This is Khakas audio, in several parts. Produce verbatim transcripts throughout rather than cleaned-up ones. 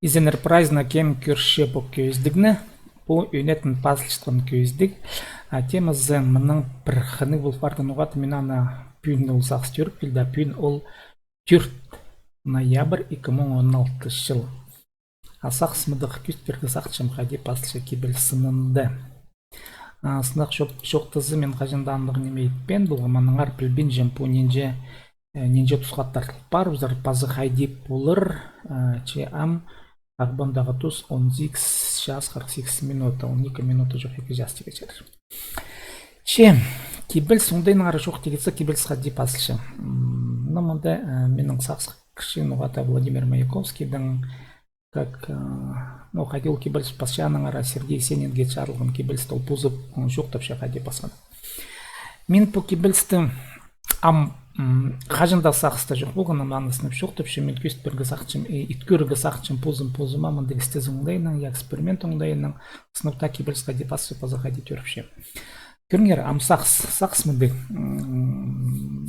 Изеннер прайзына, кем кӧрче пу кӧзідігні. Пу ӧнетін пазылчатхан кӧзідіг. А темазы мының пір хынығ пол парды, ноға-да мин аны пӱӱн ол сағыс тӧріп килді, а пӱӱн ол тӧрт ноябрь ікі муң он алтынҷы чыл. А сағыс мындағ, кӧзіт пирерге сағынчам, хайди пазылча кибеліс сынында. А, сынап чоох-, чоохтаза, мин хаҷан даа андағ ниме итпеен полғам, аннаңар пілбинчем, пу нинҷе, э, нинҷе тусха тартыл парыбызар, паза хайди полар, э, че ам Ағбандағы тус он сигіс час хырых сигіс минута, он ікі минута чох ікі час тигі чир. Че, кибеліс оңдайнаңар чоохтирға килзе, кибеліс хайди пазылча. М, ну, мында, э, минің сағысха кірче, ноға-да Владимир Маяковскийдің, как, э, ну, хайди ол кибеліс пасчааннаңар, Сергей Есенинге чарылған кибеліс, ол позы, м, чоохтапча, хайди пасхан. Мин пу кибелісті ам, м, хаҷан даа сағыста чох полған, ам аны сынап чоохтапчам, мин кӧзіт пирерге сағынчам, и ит кӧрерге сағынчам, позым, позыма мындағ істезім оңдайнаң, я, эксперимент оңдайнаң, сынап таа кибеліс хайди пасча, паза хайди тӧріпче. Кӧріңер, ам сағыс, сағыс мындағ, м,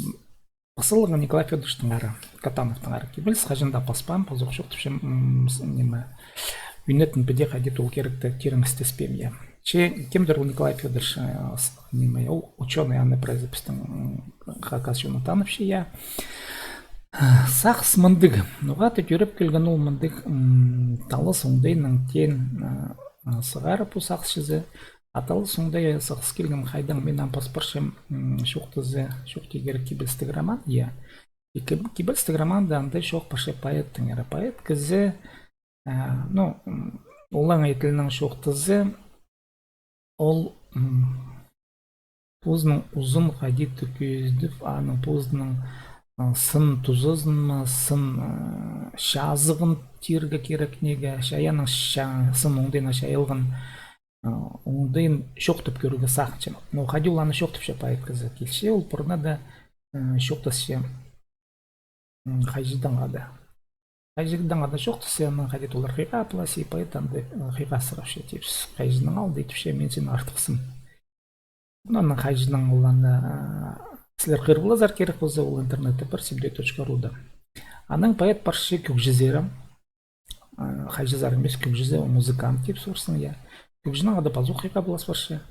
пазылған Николай Фёдоровичтеңер, Катановтаңар. Кибеліс хаҷан даа паспаам, пазох чоохтапчам, м, с-, ниме, ӧнетін піди хайди ол киректі тирең істеспеем, я. Че кемдір ол Николай Фёдорович, э, с-, ниме, ол учёный, аны прайзы пістің, м, хакас чоны таныбысча, я. Сағыс мындағ. Ноға-да тӧріп килген ол мындағ, м, талас оңдайнаң теен, э, э, сығара пу сағыс чізе. А талас оңдай сағыс килген хайдаң, мин ам пас парчам, м, чоохтаза, чоохтирға кирек, кибелістіг роман, я. И киб-, кибелістіг романда анда чоох парча поэттеңер. Поэт кізі, а, ну, м, олаңай тілнең чоохтаза, ол, м, позының узын хайди-да кӧзідіп, аның позының, а, сын тузазын ма, сын, а, чазығын тирге кирек, неге, чайаанның ча-, сын оңдайнаң чайылған, а, оңдайын чоохтап кӧрерге сағынчам. Но хайди ол аны чоохтапча, поэт кізі килче, ол пурнада, а, чоохтасча, м, хайҷыдаң хада. Хайҷыдаң хада чоохтасча, анаң хайди-да олар хыйға пыласча, и поэт анда, э, хыйға сығарча, тіпче, хайҷының алды, тіпче, мин синнең артыхсым. Ну, анаң хайҷынаң ол аны, э, сірер хығыр поларзар, кирек полза, ол интернетте пар, сибдей точка ру да. Анаң поэт парча кӧгҷізер. А, хайҷызар нимес, кӧгҷізер, музыкант тіп сурзаң, я. Кӧгҷінің хада пазох хыйға пылас парча.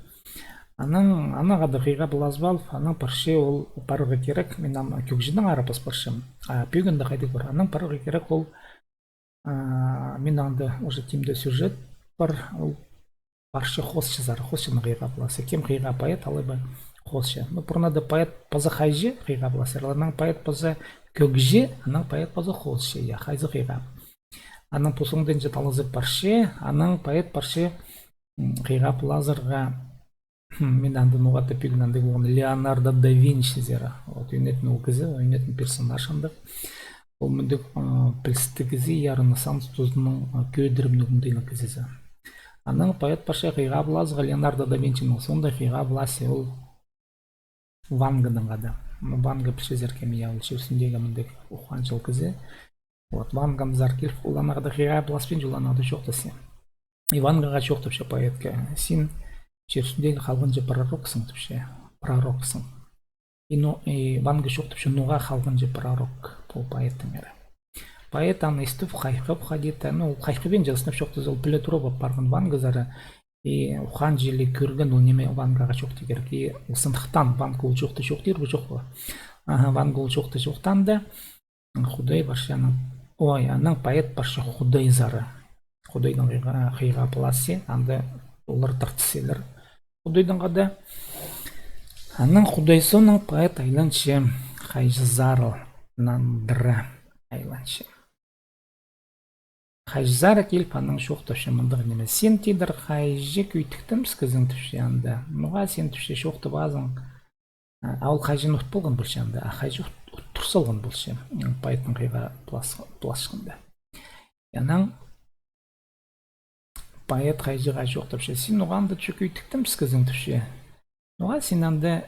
Анаң, анаң хада хыйға пылазып алып, анаң парча ол парарға кирек, мин ам кӧгҷінеңер пас парчам. А пӧгінде хайдағ пар. Анаң парарға кирек ол, а, мин анда уже тимде сюжет пар, ол парча хоосчызар, хоосчыны хыйға пыласча. Кем хыйға, поэт алай ба хоосчы? Ну, пурнада поэт паза хайҷы хыйға пыласчалар. Анаң поэт паза кӧгҷі, анаң поэт паза хоосчы, я, хайзы хыйға. Анаң пос оңдайынҷа талазып парча, анаң поэт парча, м, хыйға пылазарға, м, мин анда ноға-да пӧгін андағ полған, Леонардо да Винчизер. Вот, ӧнетін ол кізі, ӧнетін персонаж андағ. Ол мындағ, а, пілістіг кізі, я, Ренессанс тузының, а, кӧдірімніг оңдайнаң кізізі. Анаң поэт парча хыйға пылазарға Леонардо да Винчинең, соонда хыйға пыласча ол Ванганаң хада. Ну, Ванга пілчезер кем, я, ол чир ӱстӱндегі мындағ ухаанҷыл кізі. Вот, Ванганзар киліп, ол анаң хада хыйға пыласпинча, ол анаң хада чоохтасча. И Вангаға чоохтапча поэтке: син чир ӱстӱндегі халғанҷы пророксың, тіпче. Пророксың. И, ну, и Ванга чоохтапча, ноға халғанҷы пророк пу поэттеңер. Поэт аны истіп, хайхап, хайди-да, ну, хайхабинча, сынап чоохтаза, ол піле тура пап парған Ванга сари. И ухаанҷы ла кӧрген ол ниме Вангаға чоохтирға кирек. И ол сындыхтаан, Ванга ол чоохты чоохтир ба, чох па? Аха, Ванга ол чоохты чоохтаан даа. Худай парча анаң, ой, анаң поэт парча Худай сари. Худайнаң хыйға, хыйға пыласча, анда олар тартысчалар Худайнаң хада. Анаң Худай соонаң поэт айланча хайҷызар нандыра айланча. Хайҷызар киліп, анаң чоохтапча мындағ ниме: син, тидір, хайҷы кӧйтіктеміс кізің, тіпче анда. Ноға син, тіпче, чоохтабазың? А ол хайҷыны ут полған полча анда, а хайҷы ут, ут тур салған полча, м, поэттің хыйға пылас-, пыласчатханда. И анаң поэт хайҷыға чоохтапча: син ноға анда чо-, кӧйтіктеміс кізің, тіпче. Ноға син анда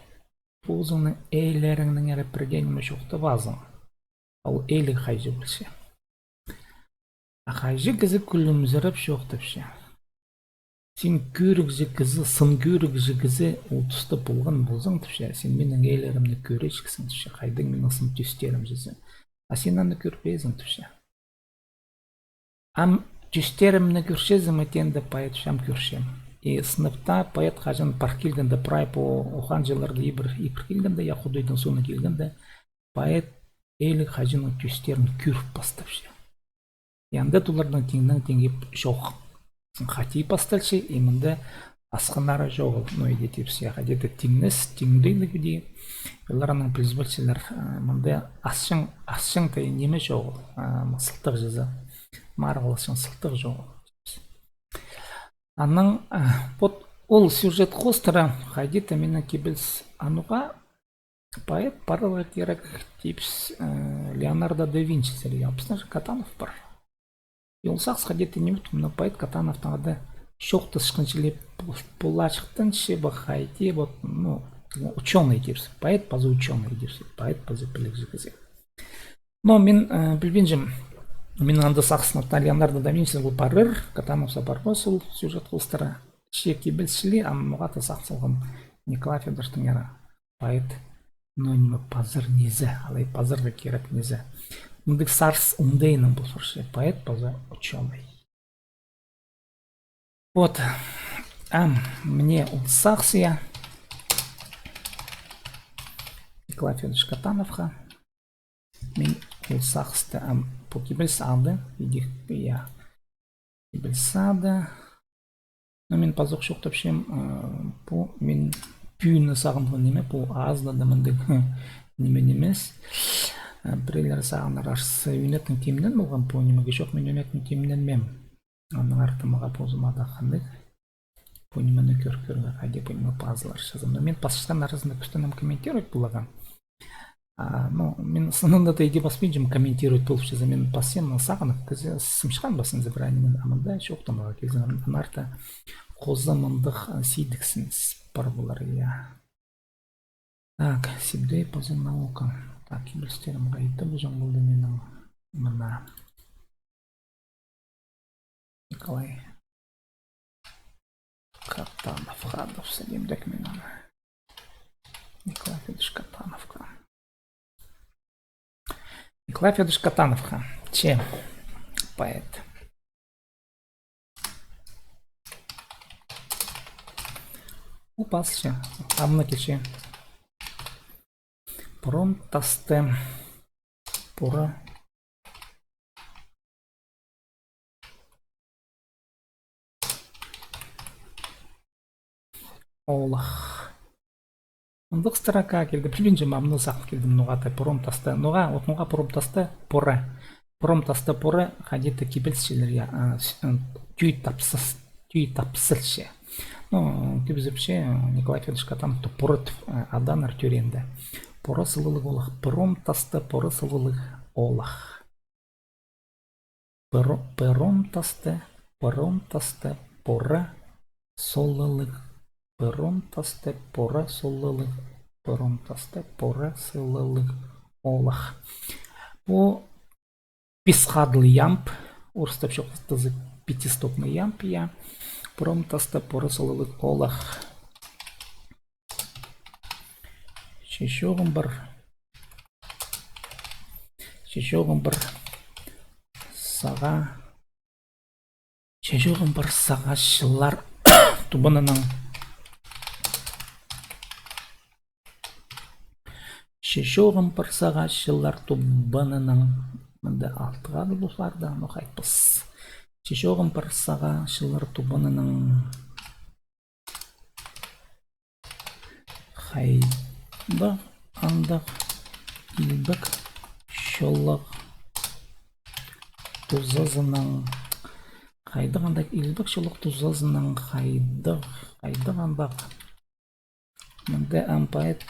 позыңның ээлеріңнеңер пірдее ниме чоохтабазың? Ол ээліг хайҷы полча. А хайҷы кізі кӱлімзіреп чоохтапча: син кӧрігҷі кізі, сын кӧрігҷі кізі ол туста полған ползаң, тіпче, син минің ээлерімні кӧрерҷіксің, тіпче, хайдағ минің сын тӧстерім чізе. А син аны кӧрбеезің, тіпче. Ам тӧстерімні кӧрчезің ме теенде, поэт, чам кӧрчем. И сынап таа поэт хаҷан пар килгенде, прай пу ухан чылларда ибір, ибір килгенде, я, худайдаң соонаң килгенде, поэт иліг хаҷаннаң тӧстерін кӧр пастапча. И анда оларның тиңнең тиңі чох. Хати пасталча, и мында асхынары чоғыл. Ну, иди тіпче, я, хайди-да тиңнес, тиңдейліг иди. Олар анаң піліс полчалар, а, мында асчаң, асчаң таа ниме чоғыл, а, сылтағҷызы. Марығ алчаң сылтағ чоғыл. Анаң, а, вот ол сюжет хоостыра хайди-да минің кибеліс ануға поэт парарға кирек тіпче, э, Леонардо да Винчи сірер, я, пістің же Катанов пар. И ол сағыс хайди-да ниме, мына поэт Катановтаң ада чоохтасчатхан чіли пу-, пулаачыхтанча ба хайди, вот, ну, учёный тіпче, поэт паза учёный тіпче, поэт паза пілігҷі кізі. Но мин, э, пілбинчем, минің анда сағыс, мына Леонардо да Винчи ол парир, Катановсар парбас ол сюжет хоостыра. Че кибеліс чіли, ам ноға-да сағыс салған Николай Фёдоровичтің, я, поэт, ну, ниме, пазар низе, алай пазарға кирек низе. Мындағ сарс оңдайынаң пол парча, поэт паза учёный. Вот. Ам мына ол сағыс, я. Николай Фёдорович Катановха. Мин ол сағысты, ам, пу кибеліс ады, идӧк, я, кибеліс ады. Но мин пазох чоохтапчам, а, пу мин пӱӱн сағынған ниме, пу азыда да мындағ ниме нимес. А, пірелер сағынар, арса ӱнеттің тимнен полған пу нимеге, чох, мин ӱнеттің тимненмеем. Аннаңар таа мағаа позыма даа хынығ пу нимені кӧр-, кӧрерге, хайди пу ниме пазылар чазам. Но мин пасчатхан аразында кӱстенем комментировать поларға. А, ну, мин сынында даа иди паспинчам комментировать полып чазам, мин пасчам, сағынып, кізі сымчхан пасчазың пір ниме, а мында чоохтанарға килзе, аннаңар таа хоза мындағ, а, сидіксініс пар полар, я. Так, Сибдей паза Наукаң. Так, кибелістерім хайда полҷаң полды минің? Мына. Николай Катанов, Хадов, сәлемдек минің. Николай Федорович Катановха. Николай Федорович Катановха. Че, поэт. Упасча, амны киче. Пурум тасты пура олах. Мындағ строка килді, пілбинчем, ам ноға сағын килді, ноға-да пурум тасты, ноға, вот ноға пурум тасты пура. Пурум тасты пура, хайди-да кибелісчілер, я, а, с-, м, тӧӧй тапсас-, тӧӧй тапсалча. Ну, кӧбізібісче, Николай Федорович Катановты пура тіп, а, аданнар тӧреенде. Пура сылалығ олах, пурум тасты пура сылалығ олах. Пыр-, пыром тасты, пыром тасты, пора солылығ. Пыром тасты, пора солылығ. Пыром тасты, пора солылығ. Олах. Пу пис хадыл ямб, орыстап чоохтаза пятистопный ямб, я. Пыром тасты, пора солылығ. Олах. Че чооғым пар. Че чооғым пар сағаа. Че чооғым пар сағаа чыллар тубанынаң. Че чооғым пар сағаа чыллар тубанынаң. Мында алтыға да пол парды, ну, хайтпас. Че чооғым пар сағаа чыллар тубанынаң. Хайдағ андағ илбек чоллығ тузазынаң. Хайдағ андағ илбек чоллығ тузазынаң, хайдағ, хайдағ андағ. Мында ам поэт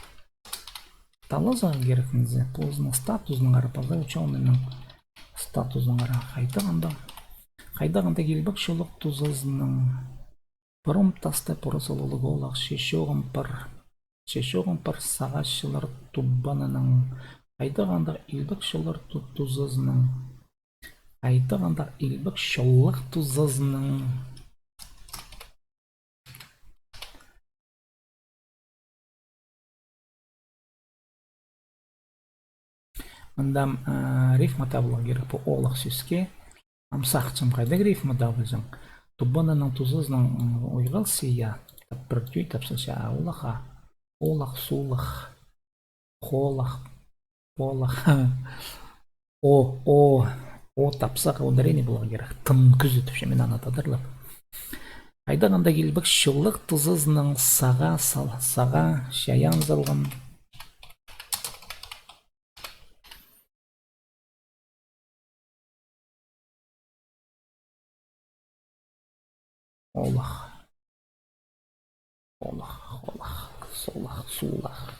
талазарға кирек низе, позының статузынаң ара, паза учёныйның статузынаң ара, хайдағ андағ, хайдағ андағ илбек чоллығ тузазынаң. Пыром тасты пора солылығ олах, че чооғым пар. Че чооғым пар сағаа чыллар тубанынаң. Хайдағ андағ илбек чоллар ту-, тузазынаң. Хайдағ андағ илбек чоллығ тузазынаң. Мында, а, рифма табыларға кирек пу олах сӧске. Ам сағынчам, хайдағ рифма табылҷаң. Тубананаң тузазынаң, м, ойғалча, я, тап пір тӧӧй тапсалча, а, олах, а, олах, суулах, холах, полах. О, о, о тапсаға ударение поларға кирек. Тын кӱзі тіпчем мин аны тадарлап. Хайдағ андағ илбек чоллығ тузазынаң сағаа сал-, сағаа чайаан салған. Олах. Олах, олах, солах, суулах.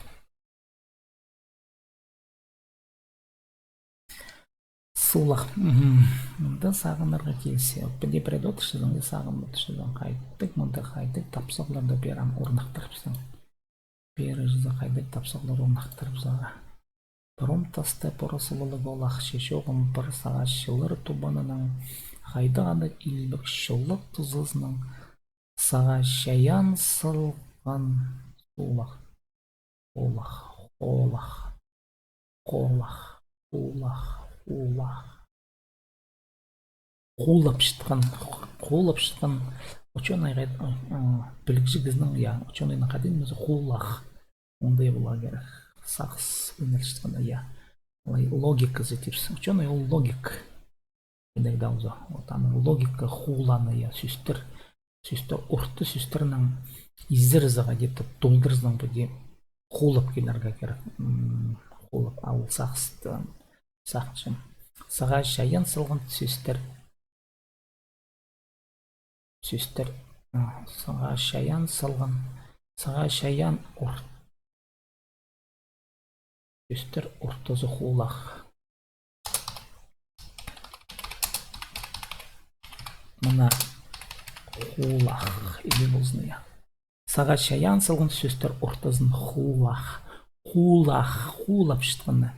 Суулах. Мгм. Мында сағынарға килзе. Пірдее пірее одырчазың, я, сағын одырчазың. Хайдағ, мында хайдағ тапсағларны пеер ам орнахтырыбызаң. Пеер чізе хайдағ тапсағлар орнахтырыбызарға. Пыром тасты пора сыллығ олах, че чоғым пар сағаа чыллар тубананаң, хайдағ андағ илбек чоллығ тузазынаң сағаа чайаан салған суулах. Олах, олах, холах, улах, улах. Хулапчатхан, хулапчатхан учёнайға, ы, ы, пілігҷі кізінің, я, учёнайның хайди ниме, хулах. Оңдай поларға кирек. Сағыс ойналчатхан, я. Алай логиказы тіпче. Учёный ол логик. Піди даа полза. Вот аның логика хуланы, я, сӧстер. Сӧстер орта, сӧстернің изерізі где-то толдырзаң, піди хулап килерге кирек. М, хулап, а ол сағысты сағынчам. Сағаа чайаан салған сӧстер. Сӧстер, а, сағаа чайаан салған. Сағаа чайаан ор-, сӧстер ортазы хулах. Мына хулах, или болзын, я. Сағаа чайаан салған сӧстер ортазын хулах. Хулах, хулапчатханы.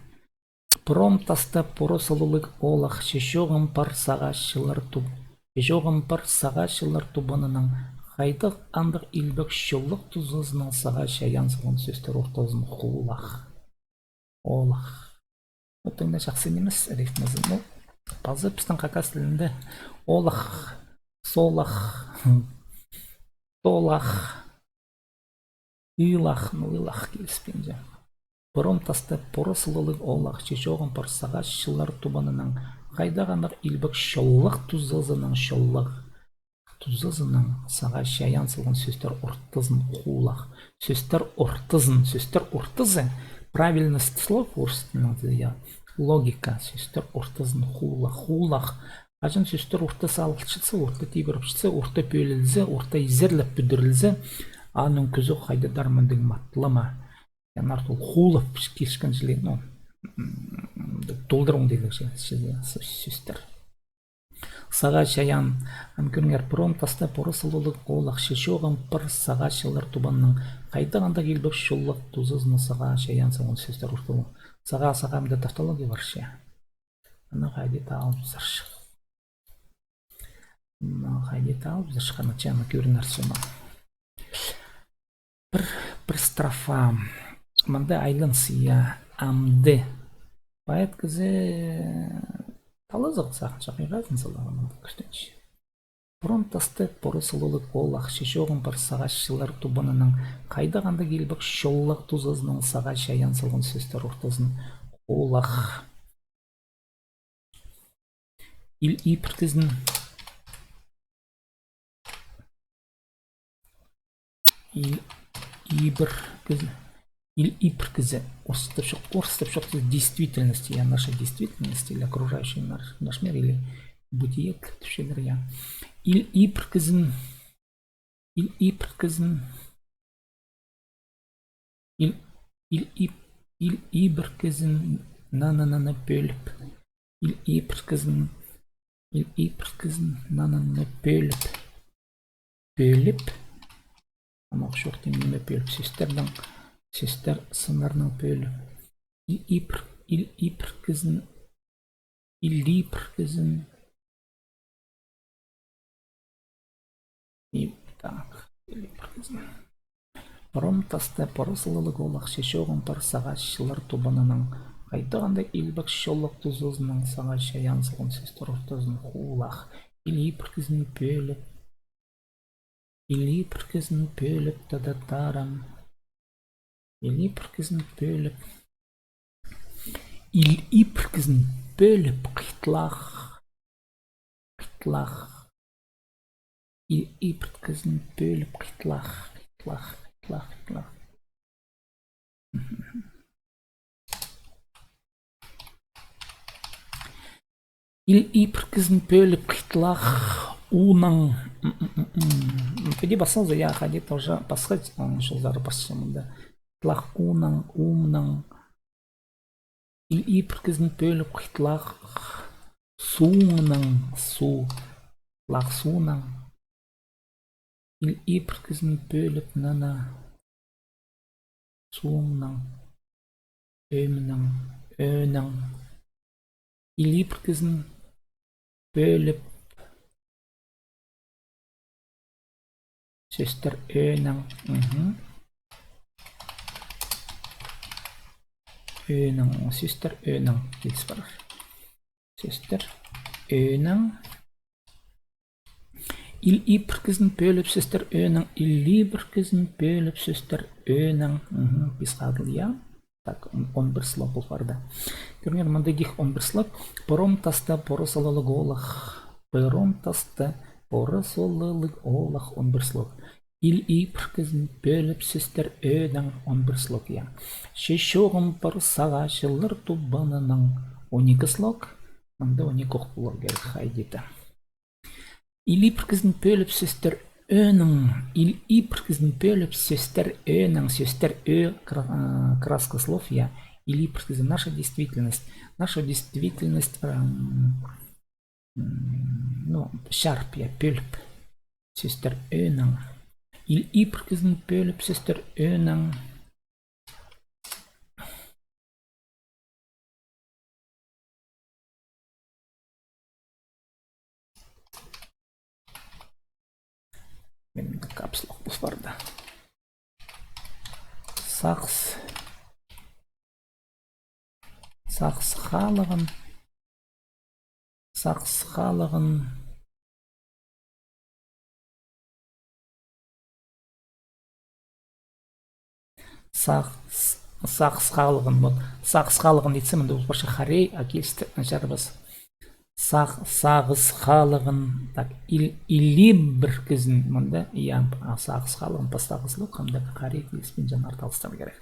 Пыром тастап, пора сыллығ олах, че чоғым пар сағаа чыллар туб-, че чоғым пар сағаа чыллар тубананаң, хайдағ андағ илбек чоллығ тузазынаң сағаа чайаан салған сӧстер ортазын хулах. Олах. Ол тың даа чахсы нимес, рифмазы. Ну, пазы пістің хакас тілінде олах, солах, толах, ыылах, ну, ыылах киліспинче. Пыром тастап, пора сыллығ олах, че чоғым пар сағаа чыллар тубананаң, хайдағ андағ илбек чоллығ тузазынаң, чоллығ тузазынаң сағаа чайаан салған сӧстер ортазын хулах. Сӧстер ортазын, сӧстер ортазы, правильность слов орыс тілінің, я, логика, сӧстер ортазын хулах, хулах. Хаҷан сӧстер орта салылчатса, орта тибірепчетсе, орта пӧлілзе, орта изерлеп пӱдірілзе, аның кӱзі хайдағ-да мындағ матлама. Аннаңар ол хулап килчеткен чіли, ну, м, толдырып оңдайлығ сӧстер. Сағаа чайаан, ам кӧріңер, пыром тастап, пора сыллығ олах, че чоғым пар сағаа чыллар тубананаң, хайдағ андағ илбек чоллығ тузазынаң сағаа чайаан салған сӧстер ортазын. Сағаа, сағаа, мында тавтология парча. Аны хайди таап салча. Аны хайди таап салча, аны чаны кӧрінер соны. Пір, пір строфа. Мында айланыс, я, амды. Поэт кізі талазығ сағынча, хыйғазын саларға мында кӱстенче. Пыром тастап, пора сыллығ олах, че чоғым пар сағаа чыллар тубананаң, хайдағ андағ илбек чоллығ тузазынаң сағаа чайаан салған сӧстер ортазын хулах. Ил ибіркізін. Ил ибіркізі. Ил ибіркізі. Орыстап чох, орыстап чох, действительность, я, наша действительность, или окружающий наш, наш мир, или бытие, тіпчелер, я. Ил ибіркізін. Ил ибіркізін. Ил, ил иб-, ил ибіркізін наны-наны пӧліп. Ил ибіркізін, ил ибіркізін наны-наны пӧліп. Пӧліп. Ам ох чоохтим, ниме пӧліп? Сӧстернің, сӧстер сыннарның пӧліп. Ил ибір-, ил ибіркізін, ил ибіркізін. И так, ил ибіркізін. Пыром тастап, пора сыллығ олах, че чоғым пар сағаа чыллар тубананаң, Хайдағ андағ илбек чоллығ тузазынаң сағаа чайаан салған сӧстер ортазын хулах. Ил ибіркізін пӧліп. Ил ибіркізін пӧліп, тада-тарам. Ил ибіркізін пӧліп. Ил ибіркізін пӧліп, хытлах. Хытлах. Ил ибіркізін пӧліп, хытлах, хытлах, хытлах, хытлах. Ил ибіркізін пӧліп, хытлах, унаң. М, м, м, м. Піди пасса, я, хайди тоже пасха, м, чолзар парча мында. Хытлах, унаң, умнаң. Ил ибіркізін пӧліп, хытлах, сууңнаң, суу, хытлах, сууңнаң. Ил ибіркізін пӧліп, нана, сууңнаң, ӧмнең, ӧӧнең. Ил ибіркізін пӧліп, сӧстер ӧӧнең. Мгм. Ӧӧнең, сӧстер ӧӧнең киліс парар. Сӧстер ӧӧнең. Ил ибіркізін пӧліп, сӧстер ӧӧнең. Ил ибіркізін пӧліп, сӧстер ӧӧнең. Мгм. Пис хадыл, я. Так, он, он пір слог пол парды. Кӧріңер, мында тик он пір слог. Пыром таста поры салалығ оолах. Пыром таста поры салалығ оолах, он пір слог. Ил ибіркізін пӧліп, сӧстер ӧӧнең, он пір слог, я. Че чоғым пар сағаа чыллар тубанынаң, он ікі слог. Мында он ікі ох полар кирек, хайди-да. Ил ибіркізін пӧліп, сӧстер ӧӧнең. Ил ибіркізін пӧліп, сӧстер ӧӧнең. Сӧстер ӧӧ, кра-, а, краска слов, я. Ил ибіркізін, наша действительность. Наша действительность, ам, м, ну, чарып, я, пӧліп. Сӧстер ӧӧнең. Ил ибіркізін пӧліп, сӧстер ӧӧнең. Мин капслох пус парды. Сағыс. Сағыс халығын. Сағыс халығын. Сағ-, с-, сағыс халығын, вот. Сағыс халығын итсе, мында ол парча хорей, а килісті, а, чарабас. Сағ-, сағыс халығын, так, ил-, ил ибіркізін, мында, я, а, сағыс халығын, пастағы слог, хамда хорей киліспинче, аны арталыстырарға кирек.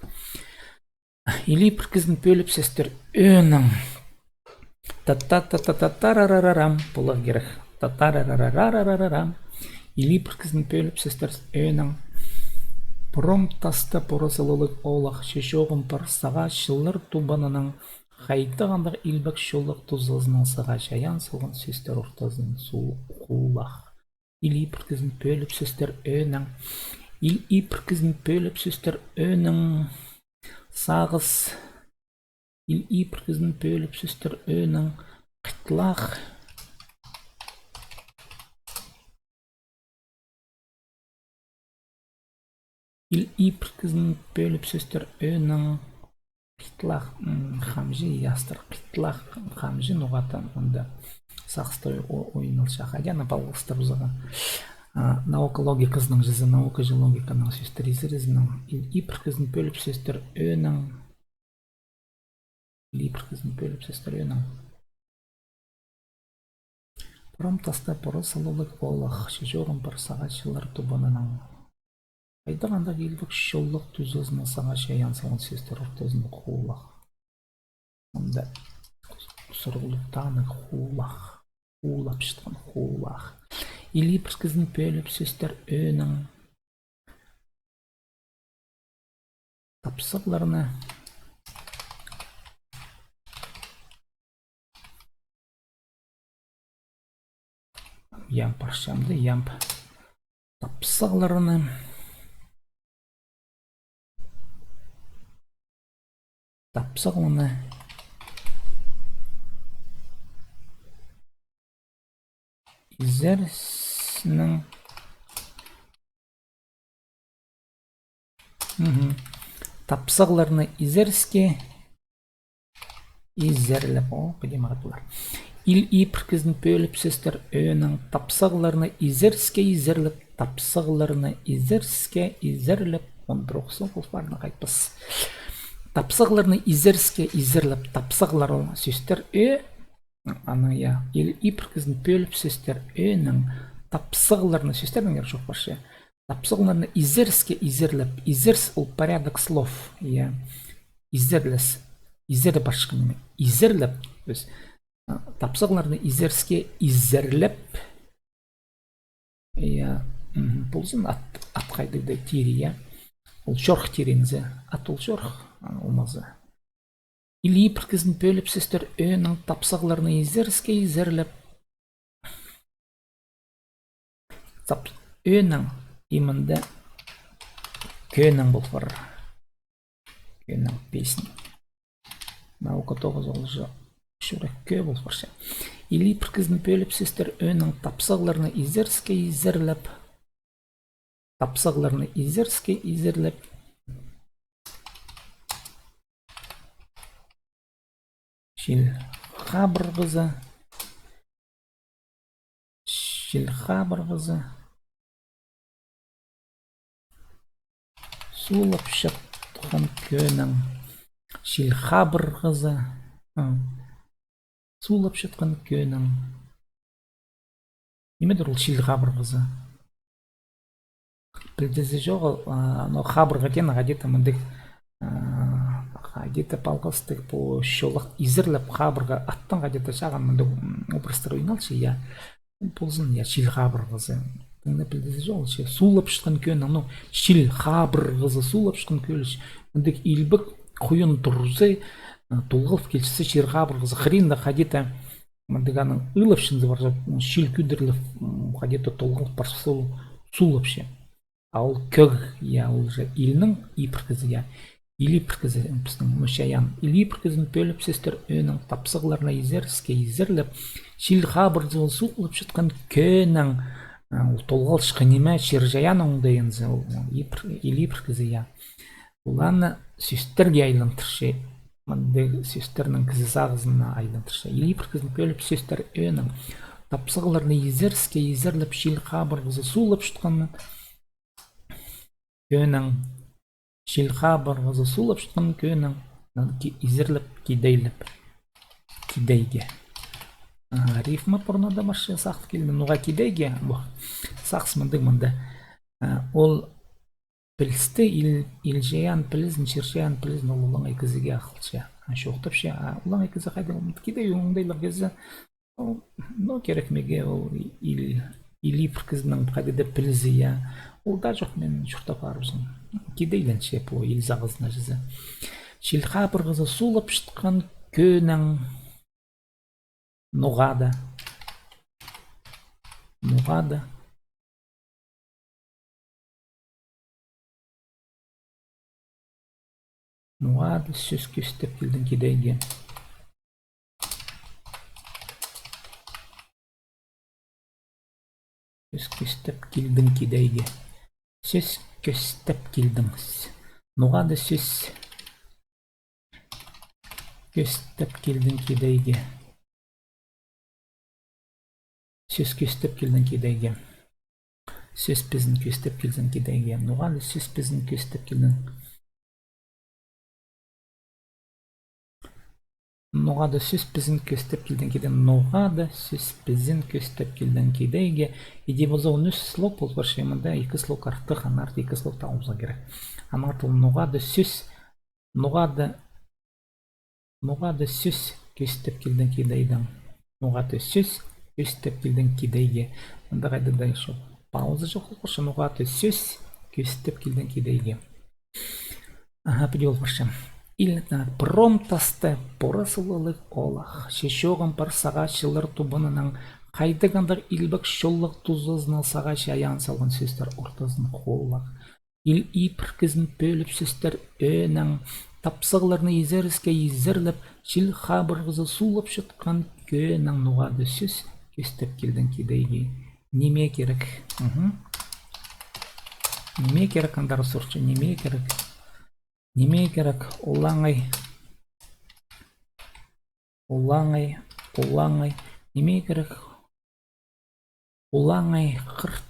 Ил ибіркізін пӧліп, сӧстер ӧӧнең. Та-та-та-та-та-тарарарарам, полар кирек. Та-тарарарарарарам. Ил ибіркізін пӧліп, сӧстер ӧӧнең. Пыром таста поры салалығ оолах, че чоғым пар сағаа чыллар тубанынаң, хайдағ андағ илбек чоллығ тузазынаң сағаа чайаан салған сӧстер ортазын суу хулах. Ил ибіркізін пӧліп, сӧстер ӧӧнең. Ил ибіркізін пӧліп, сӧстер ӧӧнең. Сағыс. Ил ибіркізін пӧліп, сӧстер ӧӧнең. Хытлах. Ил ибіркізін пӧліп, сӧстер ӧӧнең. Хытлах, м, хамҷы, ястыр. Хытлах, хамҷы, ноға-да мында сағыста ой-, о-, ойналча. Хайди аны палғалыстырыбызарға. А, наука логиказынаң чізе, наука же логиканың сӧстер изерізінең. Ил ибіркізін пӧліп, сӧстер ӧӧнең. Ил ибіркізін пӧліп, сӧстер ӧӧнең. Пыром таста поры салалығ оолах, че чоғым пар сағаа чыллар тубанынаң. Хайдағ андағ илбек чоллығ тузазынаң сағаа чайаан салған сӧстер ортазын хулах. Мында сурығлығ танығ хулах. Хулап чатхан хулах. Ил ибіркізін пӧліп, сӧстер ӧӧнең. Тапсағларны. Ямб парчамды, ямб. Тапсағларны. Тапсағларны. Изеріснің. Мгм. Тапсағларны изеріске. Изерлеп. О, піди мағат полар. Ил ибіркізін пӧліп сӧстер ӧӧнің тапсағларны изеріске изерлеп, тапсағларны изеріске изерлеп, он пір ох сооғ пол парны хайтпас. Тапсағларны изеріске изерлеп, тапсағлар ол сӧстер ӧӧ, анаң, я, ил ибіркізін пӧліп сӧстер ӧӧнің тапсағларны, сӧстернің ир чох парча. Тапсағларны изеріске изерлеп, изеріс ол порядок слов, я. Изерлес, изерлеп парчатхан ниме. Изерлеп, то есть, а, тапсағларны изеріске изерлеп, я, мгм, ползын ат, ат хайдағ-да тире, я. Ол чорых тире ниме зе, ат ол чорых, а, ол ниме зе. Ил ибіркізін пӧліп сӧстер ӧӧнің тапсағларны изеріске изерлеп. Тап-, ӧӧнің, и мында кӧнің пол парар. Кӧнің, песня. Наука тоғыс ол же чӱрек кӧ пол парча. Ил ибіркізін пӧліп сӧстер ӧӧнің тапсағларны изеріске изерлеп. Тапсағларны изеріске изерлеп. Чил хабырғазы. Чил хабырғазы. Суулапчатхан кӧнің. Чил хабырғазы. А. Суулапчатхан кӧнің. Ниме дір ол чил хабырғазы? Пілдізі чоғыл, а, но хабырға теен хайди-да мындағ, а, хайди-да палғастығ пу чоллах изерлеп хабырға аттаң хайди-да чағын мындағ, м, образтар ойналча, я. Ползын, я, чил хабырғазы. Тың на пілдізі чоғыл, че суулапчатхан кӧнің, ну, чил хабырғазы суулапчатхан кӧнің. Мындағ илбек хуйан турза, а, толғалып килче чил хабырғазы. Хыринда хайди-да мындағ аның ылапчынзы пар, чил кӧдіріліп, м, хайди-да толғалып парча, суулапча. А ол кӧг, я, ол же илнің ибіркізі, я. Ил ибіркізі, пістің, ну, чайаан. Ил ибіркізін пӧліп сӧстер ӧӧнің тапсағларны изеріске изерлеп, чил хабырғазы ол суулапчатхан кӧнің, а, ол толғалчатхан ниме, чир-чайаан оңдайынзы, ол, ол ибір-, ил ибіркізі, я. Оларны сӧстерге айландырча, мындағ сӧстернің кізі сағызына айландырча. Ил ибіркізін пӧліп сӧстер ӧӧнің тапсағларны изеріске изерлеп, чил хабырғазы суулапчатхан кӧнің, чил хабырғазы суулапчатхан кӧнің, ки-, изерлеп, кидейлеп. Кидейге. Ага, рифма пурнада парча, сағыс килді. Ноға кидейге? Бу. Сағыс мындағ мында. А, ол пілісті, ил-, ил-чайаан пілізін, чир-чайаан пілізін ол олаңай кізіге ағылча. А, чоохтапча, а, олаңай кізі хайди, ол кидей оңдайлығ кізі. Ол, ну, кирек мағаа ол ил-, ил ибіркізінің хайди-да пілізі, я. Ол даа чох, мин чуртап парыбызам. Кидейленче пу ил сағызына чізе. Чил хабырғазы суулапчатхан кӧнің. Ноға-да. Ноға-да. Ноға-да сӧс кӧстеп килдің кидейге. Сӧс кӧстеп килдің кидейге. Сӧс кӧстеп килдің. Ноға-да сӧс кӧстеп килдің кидейге. Сӧс кӧстеп килдің кидейге. Сӧс пізін кӧстеп килзең кидейге. Ноға-да сӧс пізін кӧстеп килдің. Ноға-да сӧс пізін кӧстеп килдің кидейге. Ноға-да сӧс пізін кӧстеп килдің кидейге. Иди полза он ӱс слог пол парча, мында ікі слог артых, аннаңар ікі слог таап аларға кирек. Аннаңар ол ноға-да сӧс, ноға-да, ноға-да сӧс кӧстеп килдің кидейге. Ноға-да сӧс кӧстеп килдің кидейге. Мында хайдағ-да ещё пауза чох, короче, ноға-да сӧс кӧстеп килдің кидейге. Аха, піди ол парча. Ил, а, пром тасты пора сулалығ олах. Че чоғым пар сағаа чыллар тубаннаң, хайдағ андағ илбек чоллығ тузазына сағаа чайаан салған сӧстер ортазын холлах. Ил ибіркізін пӧліп сӧстер ӧӧнің, тапсағларны изеріске изерлеп, чил хабырғазы суулапчатхан кӧнің, ноға-да сӧс кӧстеп килдің кидейге. Ниме кирек? Мгм. Ниме кирек, андар сурча, ниме кирек? Ниме кирек? Олаңай. Улаңай, улаңай. Ниме кирек? Улаңай хырт.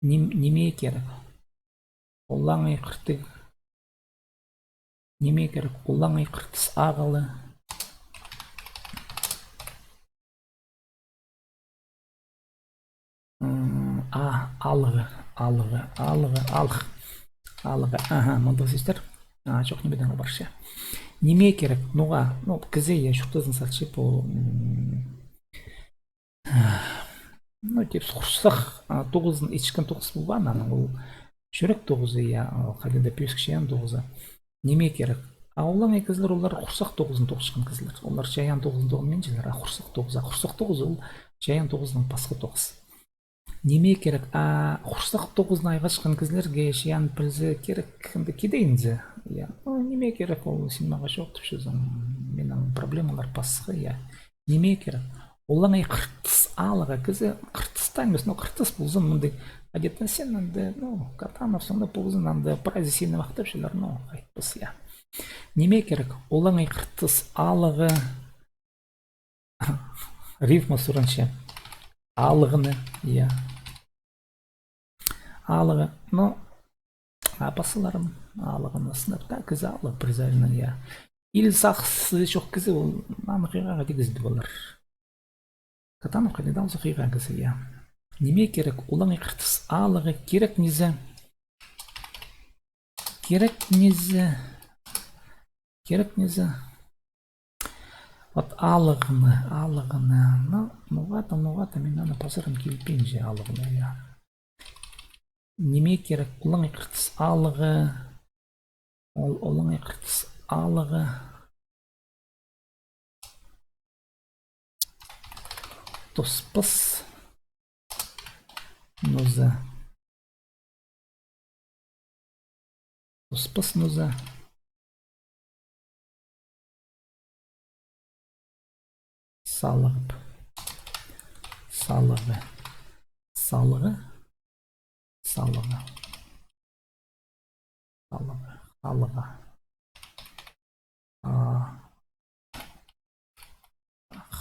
Ним-, ниме кирек? Улаңай хыртыс. Ниме кирек? Улаңай хыртыс ағылы. М, а, алығы, алығы, алығы, алых. Алығы. Аха, мындағ сӧстер. А, чох, ниме дее парча. Ниме кирек? Ноға, ну, кізі, я, чуртазын салча пу, м, ну, тип, хурсах, а, тоғызын итчеткен тоғыс полбаан, анаң ол чӱрек тоғызы, я, а, хайдағ-да пӧзік чайаан тоғызы. Ниме кирек? А улаңай кізілер, олар хурсах тоғызын тоғынчатхан кізілер. Олар чайаан тоғызын тоғынминчалар, а хурсах тоғызы. А хурсах тоғызы ол чайаан тоғызынаң пасха тоғыс. Ниме кирек? А хурсах тоғызын айғасчатхан кізілерге чайаан пілзе кирек, анда кидейінзе. Я. Ну, ниме кирек, ол син мағаа чоохтапчазың. Минің проблемалар пасха, я. Ниме кирек? Улаңай хыртыс алығы, кізі хыртыста нимес, ну, хыртыс ползын, мындағ, адетте син анда, ну, Катанов, соңда ползын, анда прайзы сині махтапчалар, ну, айтпас, я. Ниме кирек? Улаңай хыртыс алығы. Рифма сурынча. Алығыны, я. Алығы, ну, а пасхаларын алығыны сынап, та, кізі алығ, призайны, я. Ил сағызы чох кізі, ол, аны хыйға тигізді олар. Катановха не даа полза хыйға кізі, я. Ниме кирек? Улаңай хыртыс алығы кирек низе. Кирек низе. Кирек низе. Вот алығыны, алығыны. Ну, ноға-да, ноға-да, мин аны пазарым килбинче алығыны, я. Ниме кирек? Улаңай хыртыс алығы. Ол, улаңай хыртыс алығы. Тоспас ноза. Тоспас ноза. Салығып. Салығы. Салығы. Салығы. Халығы. Халығы. А,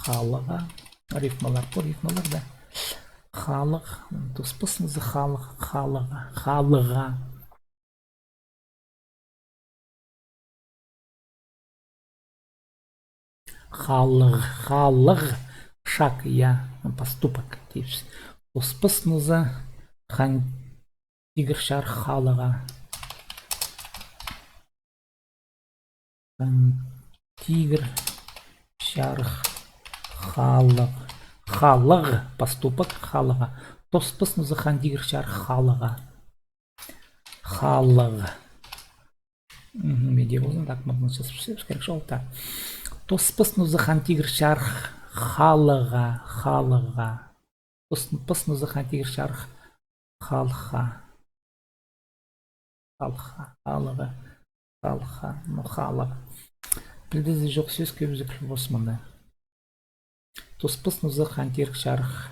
халығы. Рифмалар, пу рифмалар, да. Халық. Тоспас ноза халығ. Халығы. Халығы. Халығ, халығ, шаг, я, поступок, тіпчебіс. Тоспас ноза хан тигір чарых халыға. Хан тигір чарых халығ. Халығ, поступок, халыға. Тоспас ноза хан тигір чарых халыға. Халығ. Мгм, меде болзын, так, мыны чазып салып, керек чол, так. Тоспас ноза хан тигір чарых халыға, халыға. Тоспас ноза хан тигір чарых халыға. Халыға, халыға, халыға, ну, халыға. Пілдізі чох сӧс, кӧбізі піл пос мыны. Тоспас ноза хан тигір чарых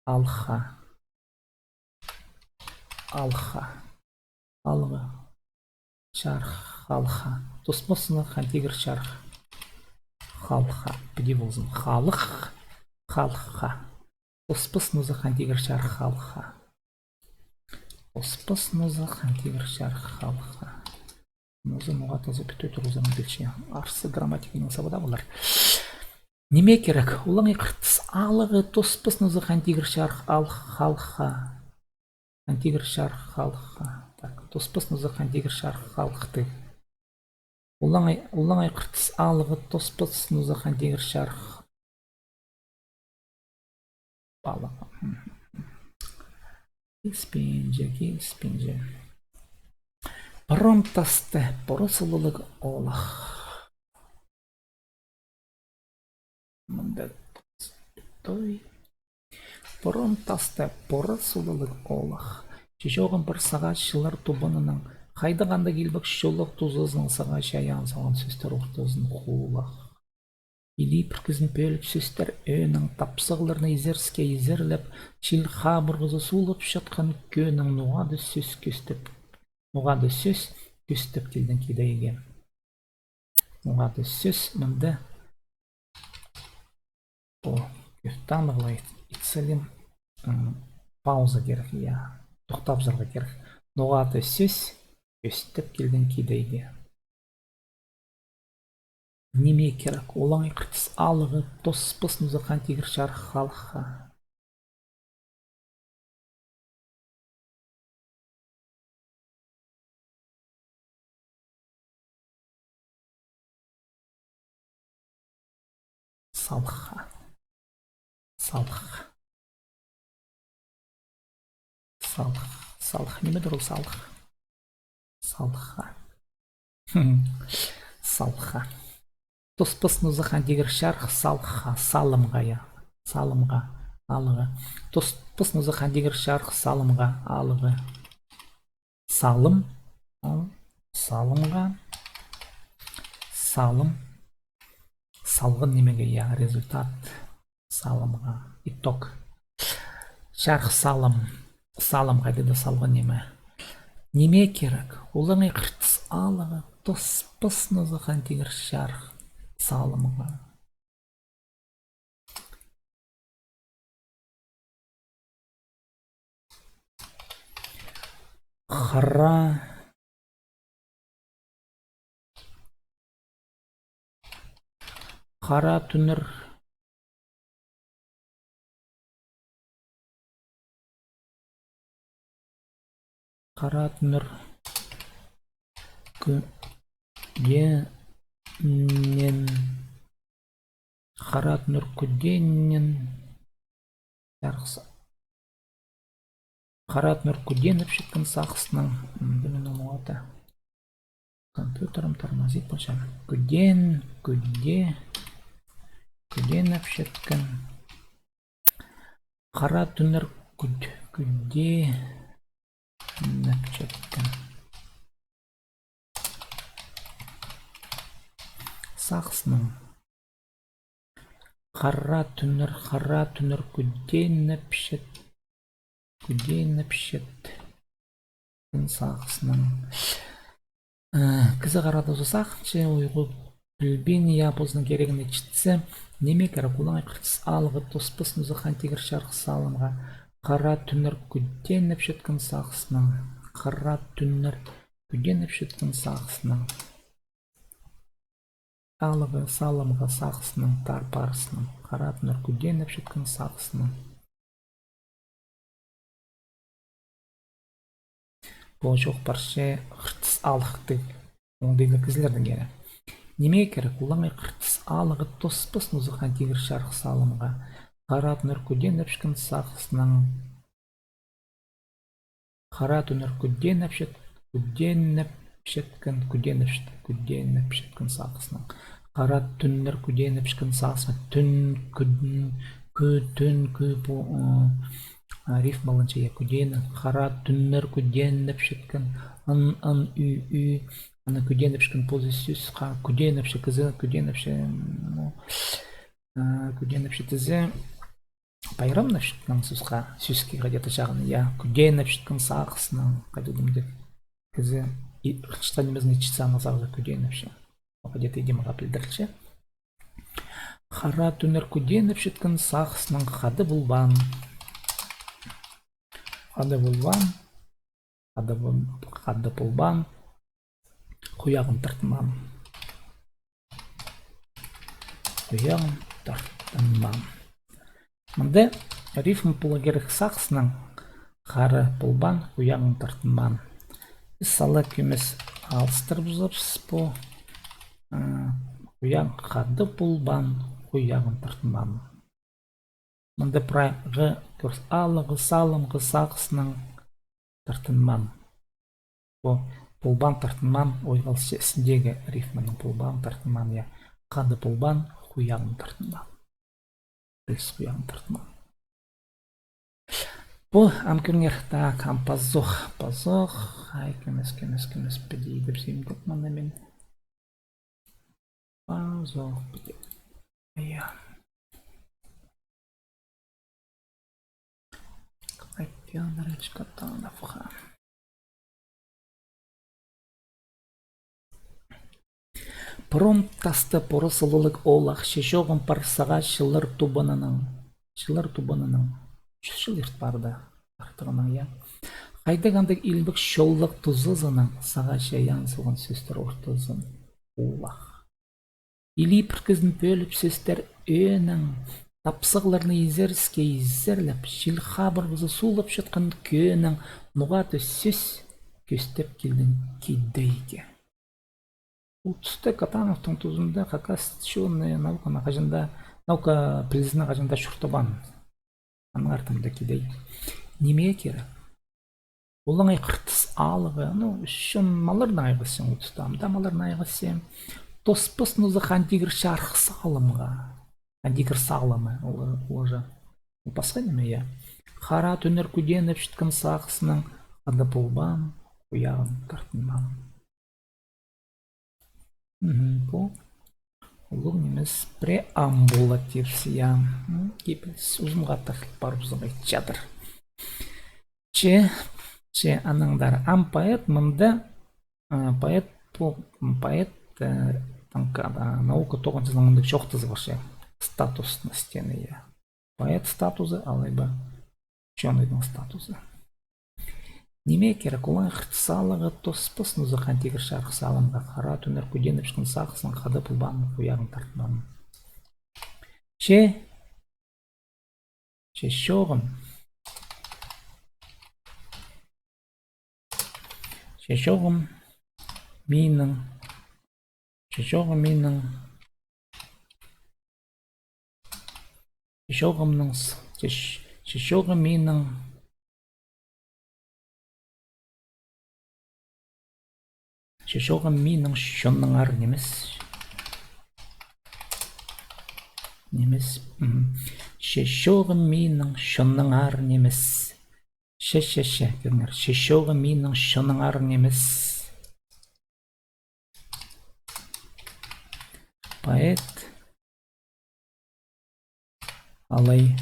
халыға. Халыға. Халыға. Чарых халыға. Тоспас ноза хан тигір чарых халыға. Піди ползын. Халых, халыға. Тоспас ноза хан тигір чарых халыға. Тоспас ноза хан тигір чарых халыға. Ноза ноға таза пӱтӱ турғызарны пілче. Арса грамматиканың сабада полар. Ниме керек? Олаңай хыртыс алығы, тоспас ноза хан тигір чарых халыға. Хан тигір чарых халыға. Так, тоспас ноза хан тигір чарых халыхты. Олаңай, олаңай хыртыс алығы, тоспас ноза хан тигір чарых халыға. Киліспинче, киліспинче. Пырым тасты пурас улуғлығ олах. Мында той. Пырым тасты пурас улуғлығ олах. Чечогым пір сағаа чыллар тубанынаң. Хайдағ анда килбек чоллығ тузазынаң сағаа чайаан салған сӧстер ортазын хулах. Илии піркізін пӧлік сӧстер ӧӧнің тапсағларны изеріске изерлеп, чил хабырғазы суулап чатхан кӧнің ноға-да сӧс кӧстеп, ноға-да сӧс кӧстеп килдің кидейге. Ноға-да сӧс мында. О, кӧп танығлай итселем, м, пауза кирек, я, тохтабызарға кирек. Ноға-да сӧс ӧстіп килген кидейде. Ниме кирек? Олаңай хыртыс алығы, тос пыс ноза хан тигір чарых халыхха. Салыхха. Салых. Салых. Салых. Ниме дір ол салых? Салыхха. Салыхха. Тос пыс ноза хан тигір чарых салыхха, салымға, я. Салымға, алығы. Тос пыс ноза хан тигір чарых салымға, алығы. Салым, ол салымға. Салым. Салған нимеге, я, результат. Салымға. Итог. Чарых салым. Салым хайди-да салған ниме. Ниме кирек? Олаңай хыртыс алығы, тос пыс ноза хан тигір чарых салымға. Хара, хара тӱнір. Хара тӱнір кӱденін. Хара тӱнір кӱденін. Чарых са-, хара тӱнір кӱденіп читкен сағыснаң. М, пілем ноға-да. Компьютерім тормозит полча. Кӱден, кӱде, кӱденіп читкен. Хара тӱнір кӱд-, кӱденіп читкен сағыснаң. Хара тӱнір, хара тӱнір кӱденіп чит-, кӱденіп чит-, сағыснаң. Э, кізі харада сағынча, уйғу пілбин, я, позының кирегіне читсе, ниме кирек? Олаңай хыртыс алығы, тос пыс ноза хан тигір чарых салымға, хара тӱнір кӱденіп читкен сағыснаң, хара тӱнір кӱденіп читкен сағыснаң. Алығы салымға сағыснаң, тар парыснаң, хара тӱнір кӱденіп читкен сағыснаң. Пу чоох парча хыртыс алыхтығ, оңдайлығ кізілернің кирі. Ниме кирек? Олаңай хыртыс алығы, тос пыс ноза хан тигір чарых салымға, хара тӱнір кӱденіп читкен сағыснаң. Хара тӱнір кӱденіп чит-, кӱденіп читкен, кӱденіп чит-, кӱденіп читкен сағыснаң. Хара тӱнір кӱденіп читкен сағыснаң. Тӱн, кӱн, кӱ, тӱн, кӱ, пу, ы, а, рифмаланча, я, кӱденіп. Хара тӱнір кӱденіп читкен. Ын, ын, ӱ, ӱ. Ана кӱденіп читкен позы сӧс ха-, кӱденіп чит-, кізі кӱденіп чит-, ну, а, кӱденіп чит-, тізе. Пайрамнап читкен сӧске, сӧске хайди-да чағын, я, кӱденіп читкен сағыснаң, хайди-да тіп. Кізі и-, хынчатхан нимезін итчетсе, аны сағызы кӱденіп чит-. Хайди-да идӧк мағаа пілдірілче. Хара тӱнір кӱденіп читкен сағыснаң хада полбаан. Хада полбаан. Хада пол-, хада полбаан. Хуяғын тартынмаан. Хуяғын тартынмаан. Мында рифма поларға кирек сағыснаң. Хада полбаан, хуяғын тартынмаан. Піс сала кӧмес алыстырыбызарбыс пу. А, хуяғын, хада полбаан, хуяғын тартынмаан. Мында прай ғы кӧріс алығы, салымғы сағыснаң тартынмаан. Пу полбаан, тартынмаан, ойғалча істіндегі рифманың полбаан, тартынмаан, я. Хада полбаан, хуяғын тартынмаан. Піліс, хуяғын тартынмаан. Пу, ам кӧріңер, так, ам пазох, пазох, ай, кӧмес, кӧмес, кӧмес, піди идіп симдік мына мин. Пазох, піди. Я. Катанафха. Пурун тастап пурасылығ оолах, че чоғым пар сағаа чыллар тубанынаң. Чыллар тубанынаң. Чӱс чыл ирт парды. Артығынаң, я. Хайдағ андағ илбек чоллығ тузазынаң сағаа чайаан салған сӧстер ортазын. Оолах. Илии піркізін пӧліп сӧстер ӧӧнең, тапсағларны изеріске изерлеп, чил хабырғазы суулап чатхан кӧӧнең ноға-да сӧс кӧстеп килдің кидейге. Ол туста Катановтың тузында хакас чонына науканы хаҷан даа, наука пілізін хаҷан даа чуртабаан. Аның артында кидей. Ниме кирек? Олаңай хыртыс ааллығы, ну, чон малларнаң айғасчаң ол туста, ам даа малларнаң айғасчаң. Тоспас ноза Хан Тигір чарых сағлымға. Хан Тигір сағлымы, ол, ол же. Ол пасха ниме, я. Хара тӱннер кӱденіп читкен сағыснаң хада полбаан, хуяғын тартынмаан. Мгм, пу улуғ нимес преамбула тіпче, я. М, кибеліс узунға тартыл парыбызарға итчадыр. Че, че, анаңар. Ам поэт мында, а, поэт, пу, м, поэт, э, таңка, а, наука тоғынҷызының мындағ чоохтазы пар, че. Статусность теені, я. Поэт статузы, алай ба учёныйдың статузы. Ниме кирек? Олаңай хыртыс ааллығы, тоспас ноза Хан Тигір чарых сағлымға, хара тӱннер кӱденіп читкен сағыснаң хада полбаан, хуяғын тартынмаан. Че, че чоғым. Че чоғым минің. Че чоғым минің. Че чоғымның с-, че ч-, че чоғым минің. Че чоғым минің чоннаңар нимес. Нимес. Мгм. Че чоғым минің чоннаңар нимес. Че, че, че, кӧріңер. Че чоғым минің чоннаңар нимес. Поэт. Алай.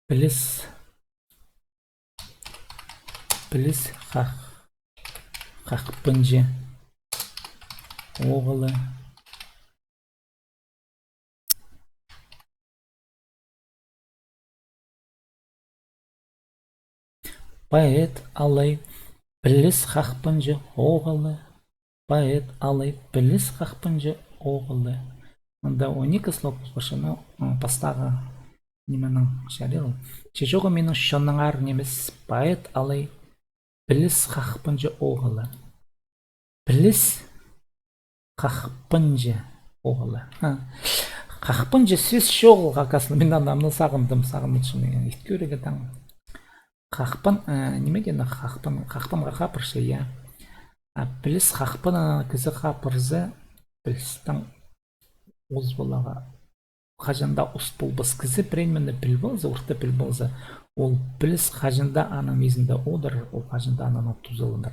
Піліс. Піліс хах-, хахпынҷы оғылы. Поэт алай піліс хахпынҷы оғылы. Поэт алай піліс хахпынҷы оғылы. Мында он ікі слог полча, ну, м, пастағы нименің чарир ол. Че чоғым минің чоннаңар нимес, поэт алай піліс хахпынҷы оғылы. Піліс хахпынҷы оғылы. А. Хахпынҷы сӧс чоғыл хакаснаң. Мин аны, аны сағындым, сағынчам, ит кӧрерге таң. Хахпын, э, ниме теені хахпын, хахпынға хапарча, я. А піліс хахпынына кізі хапарза, пілістең ус поларға. Хаҷан даа ус полбас. Кізі пірее нимені піл полза, орта піл полза, ол піліс хаҷан даа аның мизінде одырар, ол хаҷан даа аннаң тузаланар.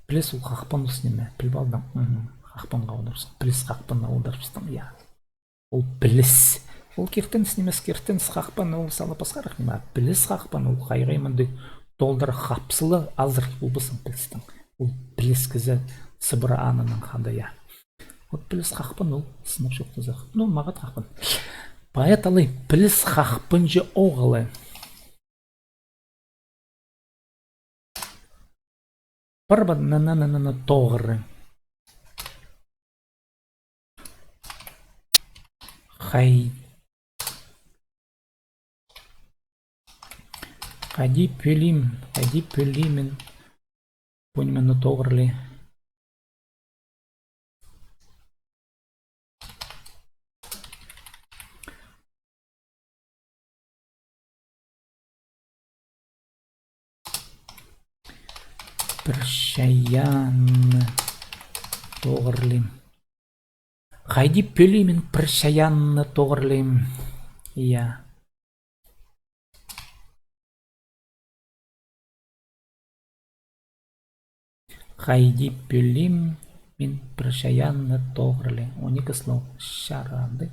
Піліс ол хахпын ус ниме, піл полдың, мгм, хахпынға одырыбыстың, піліс хахпынына одырыбыстың, я. Ол піліс. Ол киртініс нимес, киртініс хахпын, ол сала пасхарах ниме, а піліс хахпын, ол хайғай мындағ толдыра хапсыла азыра полбассың пілістең. Ол піліс кізі сыбыра аннаң хада, я. Вот піліс хахпын ол, сынап чоохтаза. Ну, мағат хахпын. Поэт алай піліс хахпынҷы оғылы. Пір ба на, на, на, на, на тоғыр. Хай-, хайди пӧлиим, хайди пӧлиим мин пу нимені тоғыр ли. Пір чайаанны тоғыр лим. Хайди пӧлиим мин пір чайаанны тоғыр лим. Я. Хайди пӧлиим мин пір чайаанны тоғыр ли. Он ікі слог чарады.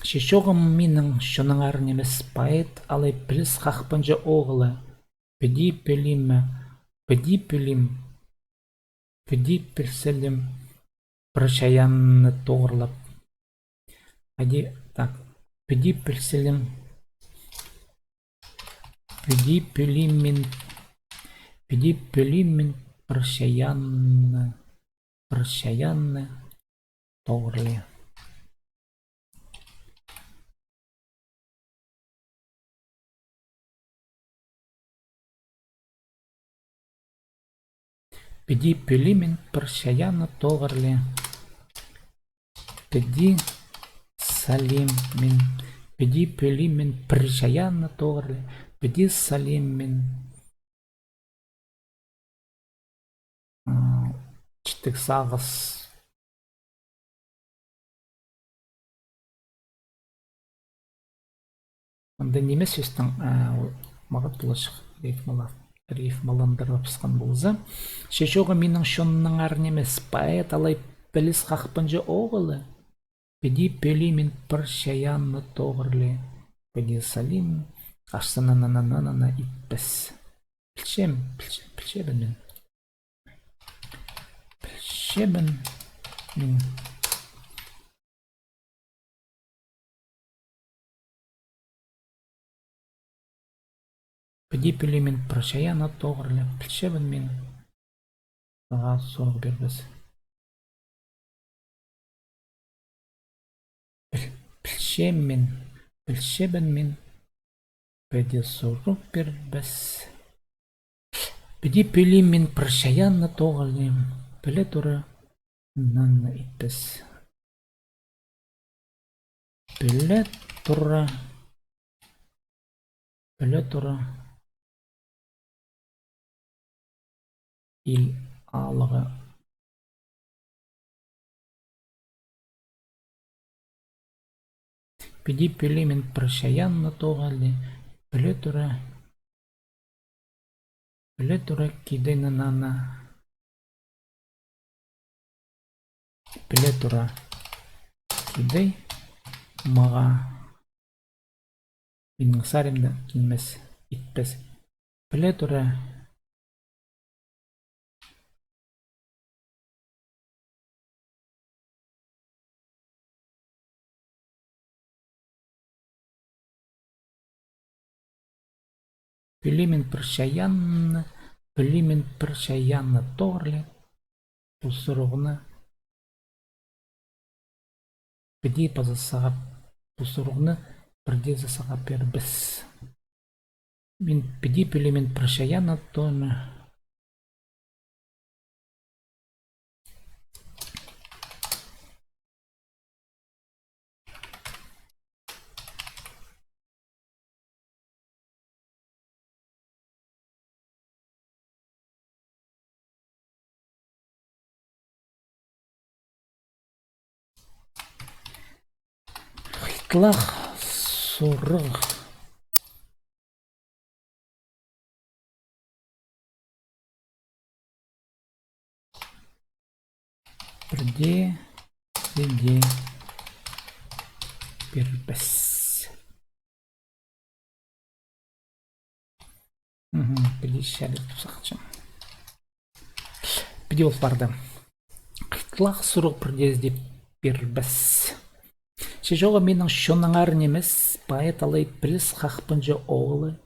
Че чоғым минің чоннаңар нимес, поэт алай піліс хахпынҷы оғылы. Піди пілим ме? Піди пілим. Піди пілчелім пір чайаанны тоғырлап. Хайди, так. Піди пілчелім. Піди пілим мин. Піди пілим мин пір чайаанны. Пір чайаанны тоғырлап. Піди пілим мин пір чайаанны тоғырлап. Піди салим мин. Піди пілим мин пір чайаанны тоғырлап. Піди салим мин. М, читіг сағыс. Анда ниме сӧстің, а, ол мағат поларҷых рифмала-, рифмаландырыбысхан полза. Че чооғы минің чоннаңар нимес, поэт алай піліс хахпанҷы оғылы. Піди пілим мин пір чайаанны тоғырлап. Піди салим, аш сана на на на на на итпес. Пілчем, пілче-, пілчебін мин. Пілчебін мин. Піди пілим мин пір чайаанны тоғырлап, пілчебін мин. Сағаа сурығ пирбес. Піл-, пілчем мин, пілчебін мин. Піди сурығ пирбес. Піди пілим мин пір чайаанны тоғырлап. Піле тура, нанны итпес. Піле тура, піле тура. Ил алығы. Піди пілим мин пір чайаанны тоғырлап. Піле тура, піле тура кидей нананы. Піле тура кидей мағаа. Минің саримда килмес, итпес. Піле тура. Пілим мин пір чайаанны, пілим мин пір чайаанны тоғырлап. Пу сурығны піди паза сағаа, пу сурығны пірдеезі сағаа пирбес. Мин піди пілим мин пір чайаанны тоғырлап. Хыйтлах сурығ. Пірдеезі дее пирбес. Мгм, піди чарир тіп сағынчам. Піди ол парды. Хыйтлах сурығ пірдеезі дее пирбес. Че чооғы минің чоннаңар нимес, поэт алай піліс хахпанҷы оғылы,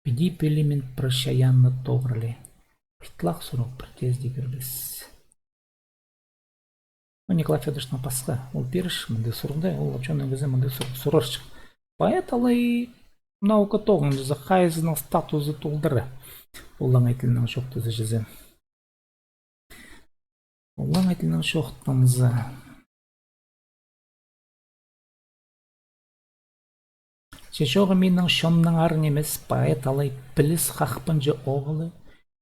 піди пілим мин пір чайаанны тоғырлап. Хыйтлах сурығ пірдеезі дее пирбес. Ну, Николай Фёдоровичтің пасха, ол пирерҷік мындағ сурығны, ол учёный кізі мындағ сурығ сурарҷых. Поэт алай наука тоғынҷызы, хайзының статузы толдыра. Олаңай тілнің чоохтазы чізе. Олаңай тілнің чоохтанза. Че чооғы минің чоннаңар нимес, поэт алай піліс хахпанҷы оғылы,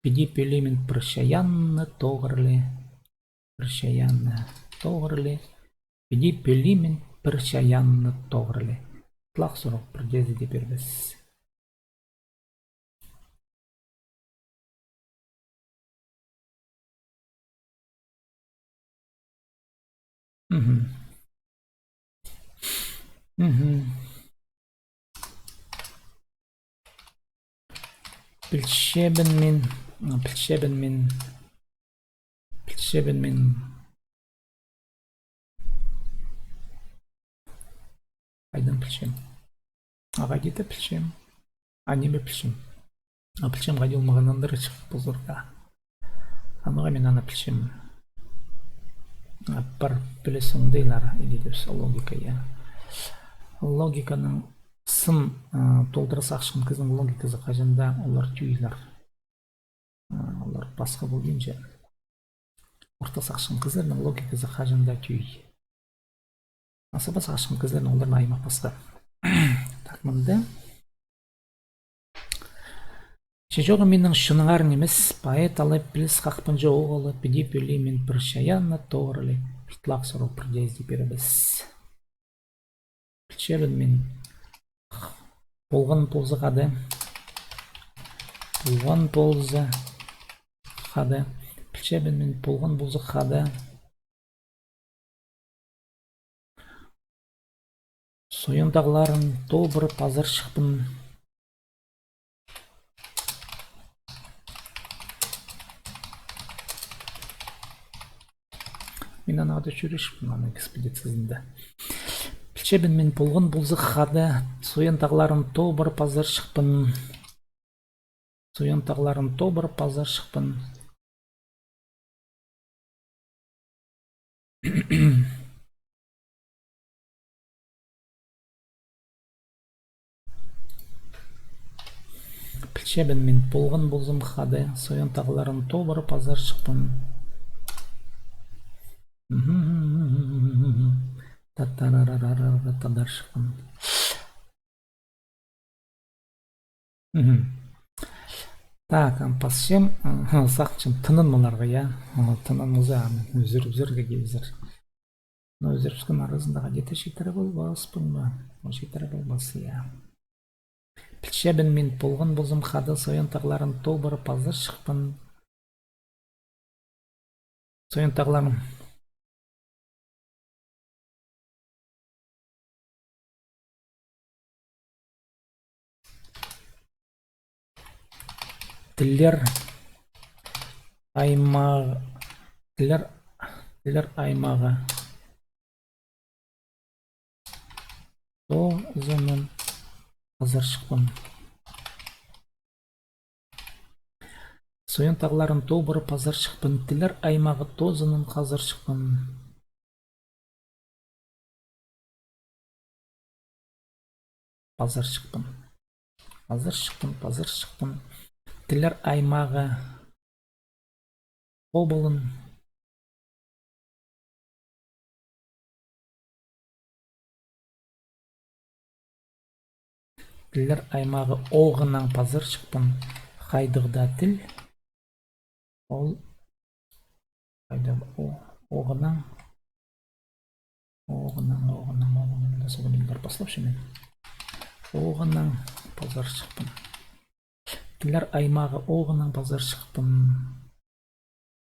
піди пілим мин пір чайаанны тоғырлап. Пір чайаанны тоғырлап. Піди пілим мин пір чайаанны тоғырлап. Хыйтлах сурығ пірдеезі дее пирбес. Мгм. Мгм. Пілчебін мин, пілчебін мин, пілчебін мин. Хайдаң пілчем? А хайди-да пілчем. А ниме пілчем? А пілчем, хайди ол мағаа нандыра чыхпазарға. А мағаа мин аны пілчем. А пар пілес оңдайлар, иди тіпче логика, я. Логиканың сын, а, толдыра сағысхан кізінің логиказы хаҷан даа олар тӧӧйлер. А, олар пасха полбинча. Орта сағысхан кізілернің логиказы хаҷан даа тӧӧй. А саба сағысхан кізілернің оларның аймах пасха. Так, мында. Че чоғы минің чоныңар нимес, поэт алай піліс хахпанҷа оғылы, піди пӧлии мин пір чайаанны тоғыр ли, пілтлег сурығ пірдеезі пирібіс. Пілчебін мин полған полза хада. Полған полза хада. Пілчебін мин полған полза хада. Соян тағларын тобыр пазарчыхпын. Мин аны ада чӧрчікпін, аны экспедициязында. Пілчебін мин полған полза хада, Соян тағларын тобыр пазарчыхпын. Соян тағларын тобыр пазарчыхпын. Пілчебін мин полған ползам хада, Соян тағларын тобыр пазарчыхпын. Татарарарара тадарчыхпын. Мгм. Так, ам пасчам, а, сағынчам тынанмаларға, я. Ол тынанмаза, ам ӱзір, ӱзірге килзер. Но ӱзірібіскен аразында хайди-да читіре полбаспын ба? Ол читіре полбас, я. Пілчебін мин полған ползам хада, Соян тағларын тобыр пазарчыхпын. Соян тағларын. Тіллер аймағы, тіллер, тіллер аймағы. Тоозынаң хазарчыхпын. Соян тағларын тобыр пазарчыхпын, тіллер аймағы тоозынаң хазарчыхпын. Пазарчыхпын. Пазарчыхпын, пазарчыхпын. Тіллер аймағы. Обылын. Тіллер аймағы оғынаң пазарчыхпын. Хайдағ даа тіл. Ол хайдағ о-, оғынаң. Оғынаң, оғынаң, оғынаң. Мында сығымдар пазарчыхпын. Оғынаң пазарчыхпын. Тіллер аймағы оғынаң пазарчыхпын.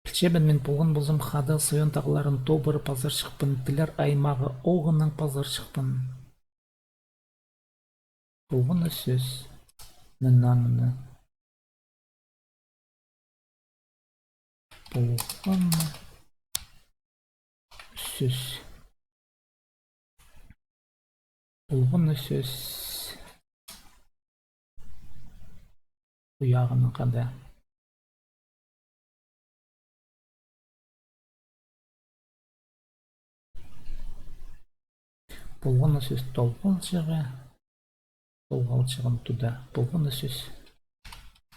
Пілчебін мин полған ползам хада, Соян тағларын тобыр пазарчыхпын. Тіллер аймағы оғынаң пазарчыхпын. Полған на сӧс. Нана, нана. Полған на сӧс. Полған на сӧс. Пу яғынаң хада. Полған на сӧс толғалчығ, толғалчығын туда. Полған на сӧс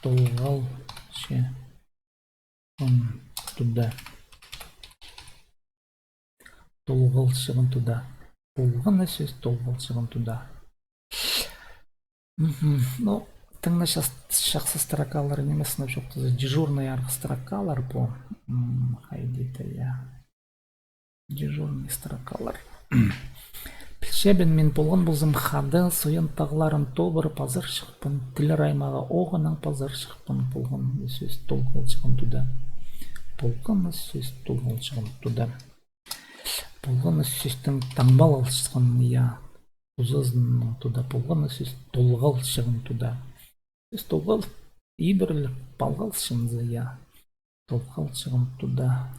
толғалчығын туда. Толғалчығын туда. Полған на сӧс толғалчығын туда. Мгм. Ну, тың на час-, чахсы строкалар нимес, но чоохтаза, дежурный арғы строкалар пу. М, хайди-да, я. Дежурный строкалар. Пілчебін мин полған ползам хада, Соян тағларын тобыр пазарчыхпын, тіллер аймағы оғынаң пазарчыхпын, полған на сӧс толғалчығын туда. Полған на сӧс толғалчығын туда. Полған на сӧстің таңмалалчығын, я, тузазынаң туда, полған на сӧс толғалчығын туда. Сӧс толғал-, ибіріліп палғалчам за, я. Толғалчағым туда.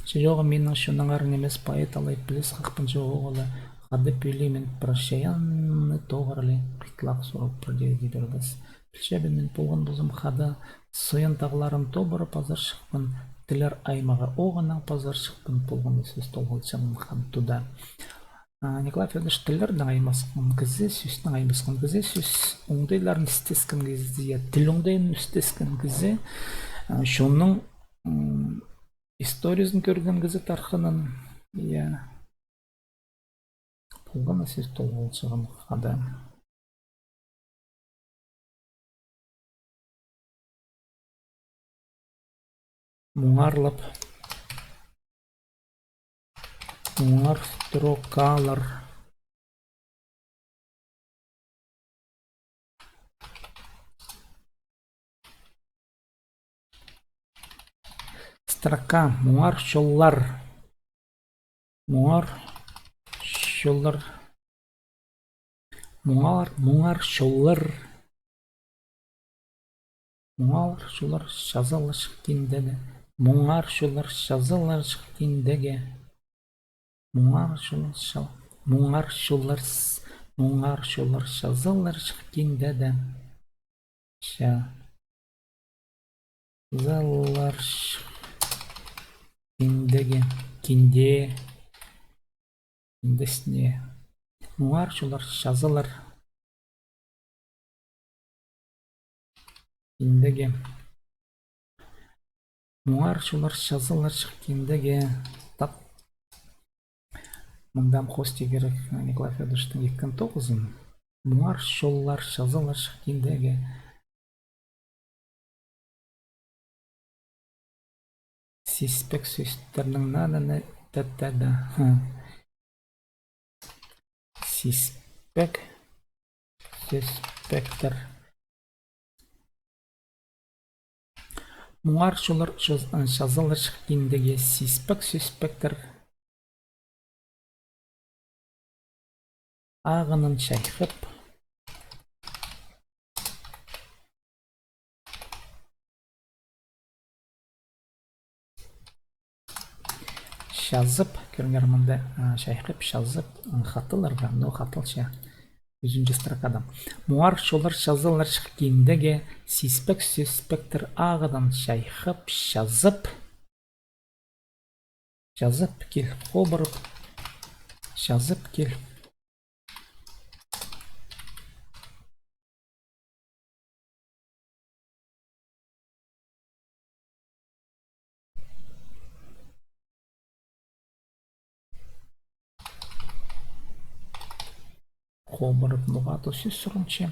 Че чоғым минің чоннаңар нимес, поэт алай піліс хахпын чоғыл ла. Хада пӧлиим мин прощаянны тоғырли, хытлах сурап пірдее дибербес. Пілчебін мин полған ползам хада, Соян тағларын тобырып азарчыхпын, тіллер аймағы оғынаң пазарчыхпын, полған сӧс толғалчам хан туда. А, Николай Федорович тіллернең аймасхан кізі, сӧснең аймасхан кізі, сӧс оңдайларын істескен кізі, я, тіл оңдайын істескен кізі, а, чонның, м, историязын кӧрген кізі тархынын, я. Полған сӧс толғалчағым хада. Муңарлап. Муңар строкалар. Строка, муңар чоллар. Муңар чоллар. Муңар, муңар чоллар. Муңар чоллар чазыларҷых киндеге. Муңар чоллар чазыларҷых киндеге. Муңар чоллар ча-, муңар чоллар с-, муңар чоллар чазыларҷых киндеде. Ча-, чазыларҷых киндеге. Кинде. Киндесіне. Муңар чоллар чазылар. Киндеге. Муңар чоллар чазыларҷых киндеге. Тап. Мында ам хости кирек Николай Федоровичтің іккен тоғызын. Муңар чоллар чазыларҷых киндеге. Сиспек сӧстернің нананы таттада. Ха. Сиспек сӧспектер. Муңар чоллар чаз-, чазыларҷых киндеге сиспек сӧспектер. Ағынын чайхап. Чазып, кӧріңер мында, а, чайхап, чазып, м, хатыларға, ну, хатылча. Ӱзінҷі строкада. Муңар чоллар чазыларҷых киндеге, сиспек сӧспектер ағынын чайхап, чазып. Чазып кил, хобырып. Чазып кил. Хобырып, ноға-то сӧс сурынча.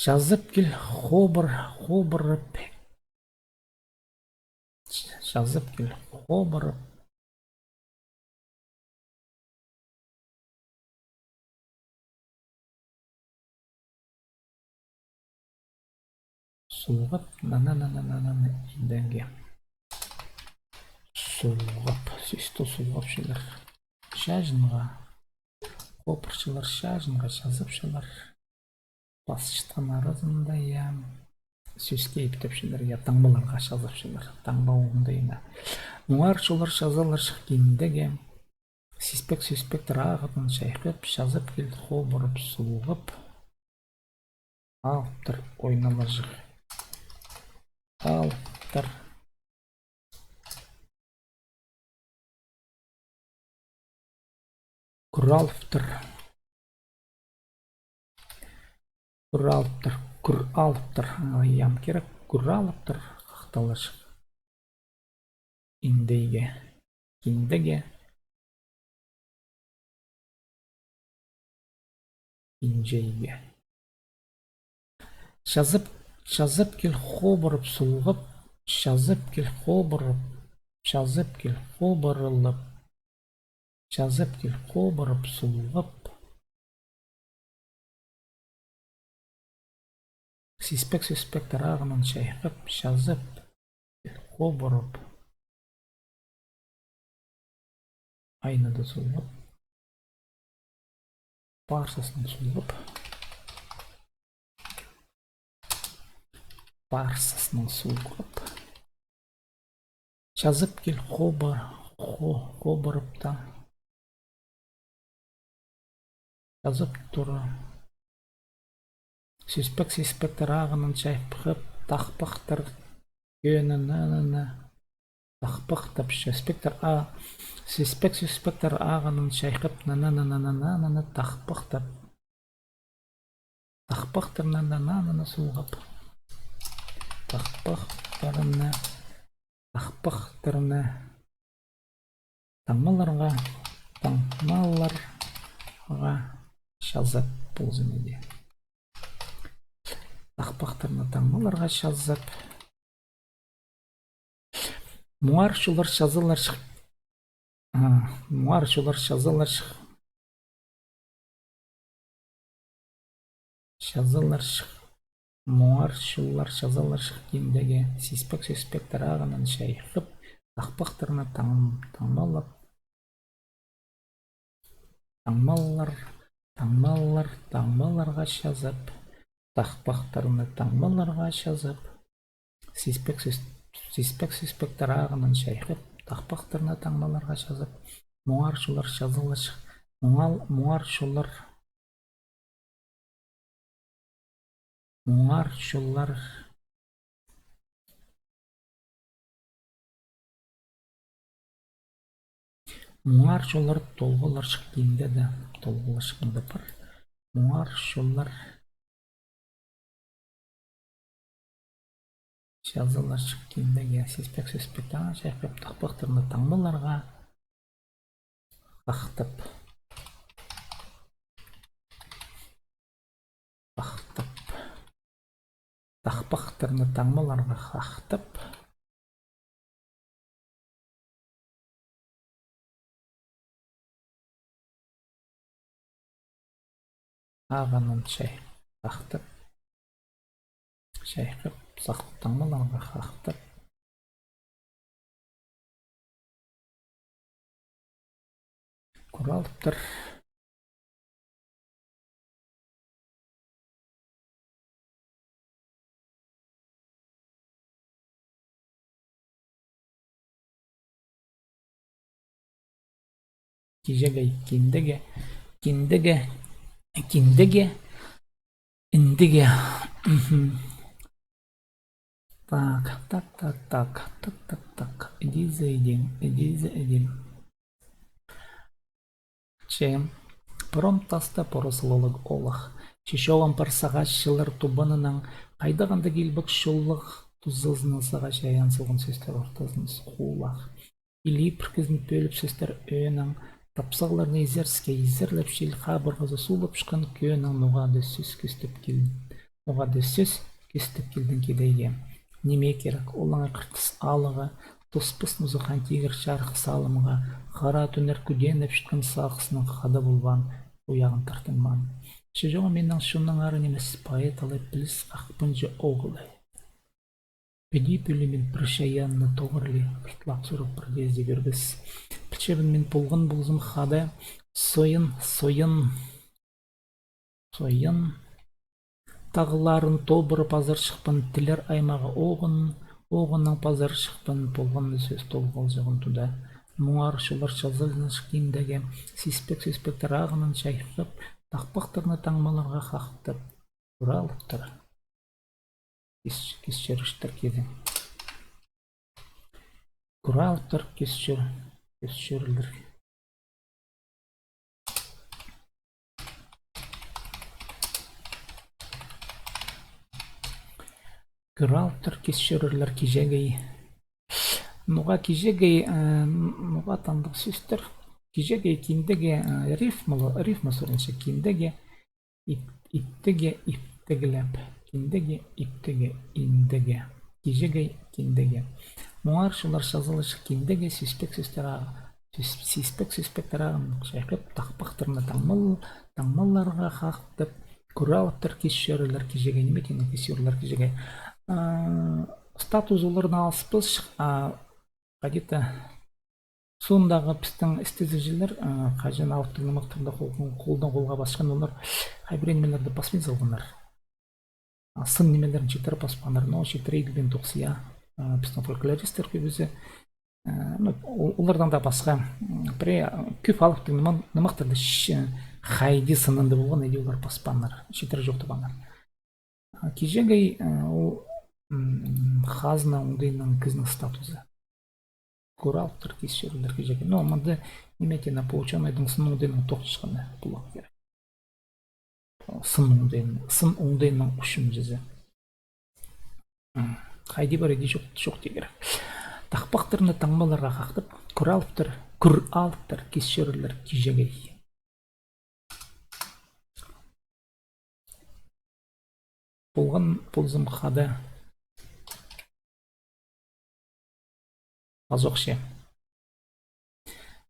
Чазып кил, хобыр, хобырып. Чазып кил, хобырып. Сулғап, на-на-на-на-на-на, идеге. Сулғап, сӧсті сулғапчалар. Чаҷынға. Хобырчалар чаҷынға, чазапчалар. Пасчатхан аразында, я, сӧске иптепчелер, я, таңбаларға чазапчалар. Таңба оңдайына. Муңар чоллар чазыларҷых киндеге. Сиспек сӧспектер ағынын чайхап, чазып кил, хобырып, сулғап. Алыптыр, ойналарҷых. Алыптыр. Кӱр алыптыр. Кӱр алыптыр. Кӱр алыптыр. Ам кирек. Кӱр алыптыр. Хахталарҷых. Индейге. Киндеге. Инҷейге. Чазып, чазып кил хобырып, сулғап, чазып кил хобырып, чазып кил хобырылып, чазып кил хобырып, сулғап. Сиспек сӧспектер ағынын чайхап, чазып, хобырып. Айнада сулғап. Парсаснаң сулғап. парсызынаң суғып. Чазап кил хобыр, хо-, хобырып та. Чазап тур. Сиспек сиспектер ағынын чайхап, тахпахтар кӧні нананы. Тахпахтар сиспектер а-, сиспек сиспектер ағынын чайхап, нананы, нананы, нананы, тахпахтар. Тахпахтарны, нананы суғып. Тахпахтарны, тахпахтарны. Таңмаларға, таңмаларға чазап ползын иді. Тахпахтарны таңмаларға чазап. Муңар чуллар чазаларҷых. А, муңар чуллар чазаларҷых. Чазаларҷых. Муңар чуллар чазаларҷых киндеге, сиспек сиспектер ағынын чайхап, тахпахтарны таң-, таңмалап, таңмалар, таңмалар, таңмаларға чазап, тахпахтарны таңмаларға чазап, сиспек сис-, сиспек сиспектер ағынын чайхап, тахпахтарны таңмаларға чазап, муңар чуллар чазаларҷых, муңар, муңар чуллар, муңар чуллар, муңар чуллар толғаларҷых киндеге, толғаларҷых мында пар. Муңар чуллар чазаларҷых киндеге, сиспек сиспектер ағынын чайхап, тахпахтарны таңмаларға хахтап. Хахтап. Тахпахтарны таңмаларға хахтап. Ағынын чай-, хахтап. Чайхап, сах-, таңмаларға хахтап. Куралыптар. Киҷеге, киндеге, киндеге, киндеге, индеге. Мгм. Так, так, так, так, так, так, так. Іди за идең, іди за идең. Че, пыром таста поры сылалығ олах. Че чоғым пар сағаа чыллар тубанынаң, хайдағ андағ илбек чоллығ тузазынаң сағаа чайаан салған сӧстер ортазын сухулах. Илии піркізін пӧліп сӧстер ӧӧнең, тапсағларны изеріске изерлеп, чил хабырғазы суулапчатхан кӧӧнең ноға-да сӧс кӧстеп кил-, ноға-да сӧс кӧстеп килдің кидейге. Ниме кирек, олаңай хыртыс алығы, тоспас ноза хан тигір чарых салымға, хара тӱннер кӱденіп чатхан сағыснаң хада полбаан, уяғын тартынмаан. Че чоғым минің чонның ары нимес, поэт алай піліс хахпынҷа оғылай. Піди пӧлиим мин пір чайаанны тоғырли, пыртлап сурап пір дее ізі пирбес. Пілчебін мин полған ползам хада, сойын, сойын, сойын тағларын тобыры пазарчыхпын, тілер аймағы оғын, оғыннаң пазарчыхпын, полған сӧс толғалҷығын туда. Муңар чуллар чазаларҷых киндеге, сиспек сиспектер ағынын чайхап, тахпахтарны таңмаларға хахтап, куралыптар. Кис-, кис чӧрчелер киді. Куралыптар кис чӧр-, кис чӧрерлер. Куралыптар кис чӧрерлер киҷегей. Ноға киҷегей, э, ноға тандағ сӧстер. Киҷегей, киндеге, э, рифмалы, рифма сурынча киндеге. Ит-, иптіге, иптіглеп. Киндеге, иптіге, индіге. Киҷегей, киндеге. Муңар чуллар чазаларҷых киндеге, сиспек сӧстер ағ-, сис-, сиспек сиспектер ағынын чайхап, тахпахтарны таңмал-, таңмаларға хахтап, куралыптар кис чӧрерлер киҷегей, ниме тиңнең кис чӧрерлер киҷегей. А, статус оларның алыспасчых, а, хайди-да Соондағы пістің істезігҷілер, а, хаҷан авторның нымахтарында хол-, холдаң холға пасчаң, олар хай пірее нимелерні паспин салғаннар. А, сын нимелерін читіре паспааннар, но читіре иділбеен тоғыс, я. А, пістің фольклористтер кӧбізі, а, ну, ол-, олардаң даа пасха, м, пірее, а, кӧп алыптығ нымах-, нымахтарды ч-, хайди сынында полған, иди олар паспааннар, читіре чоохтабааннар. А, киҷегей, а, ол, м, хазна оңдайынаң кізінің статузы. Кӧр алыптар кис чӧрерлер киҷегей. Но мында ниме теен, пу учёнайдың сын оңдайынаң тоғынчатханы поларға кирек. Сын оңдайын-, сын оңдайынаң ӱчӱнҷізі. М, хайди пар, иди чох, чох тирге кирек. Тахпахтарны таңмаларға хахтап, кӧр алыптар, кӧр алыптар кис чӧрерлер киҷегей. Полған ползам хада. Пазох че.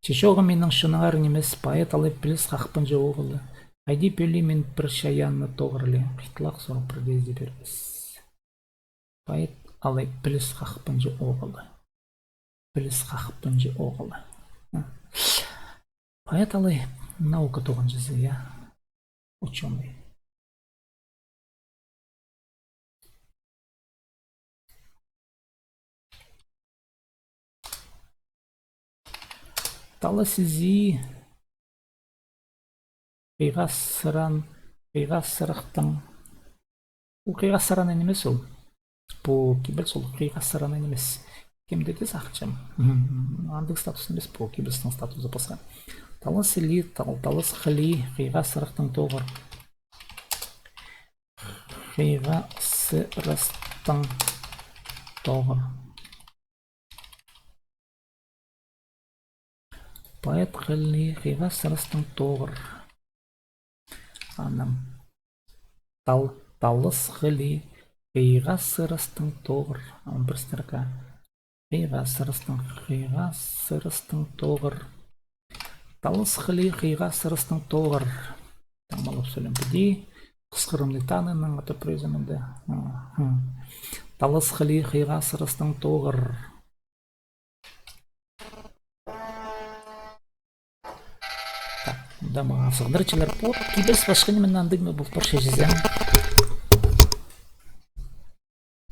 Че чооғым минің чоныңар нимес, поэт алай піліс хахпанҷы оғылы. Хайди пӧлиим мин пір чайаанны тоғыр ле, хыйтлах сорох пір дее ізде пирбес. Поэт алай піліс хахпанҷы оғылы. Піліс хахпанҷы оғылы. М. Поэт алай наука тоғынҷызы, я. Учёный. Талас ізии. Хыйға сыран, хыйға сырыхтың. Ол хыйға сыраны нимес ол. Пу кибеліс ол хыйға сыраны нимес. Кемде дее сағынчам. Мгм. Андағ статус нимес, пу кибелістің статузы пасха. Талас ізии, тал-, талас хылии, хыйға сырыхтың тоғыр. Хыйға сырыстың тоғыр. Поэт хылии, хыйға сырыстың тоғыр. Анаң тал-, талас хылии, хыйға сырыстың тоғыр. Ам пір строка. Хыйға сырыстың, хыйға сырыстың тоғыр. Талас хылии, хыйға сырыстың тоғыр. Таңмалап сӧлем піди. Хысхырымны танынаң ата прӧзі мында. Аха. Талас хылии, хыйға сырыстың тоғыр. Так, мында мағаа сығдырчалар. Пу кибеліс пасха ниме, мин андағ ниме пол парча чізе.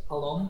Алло.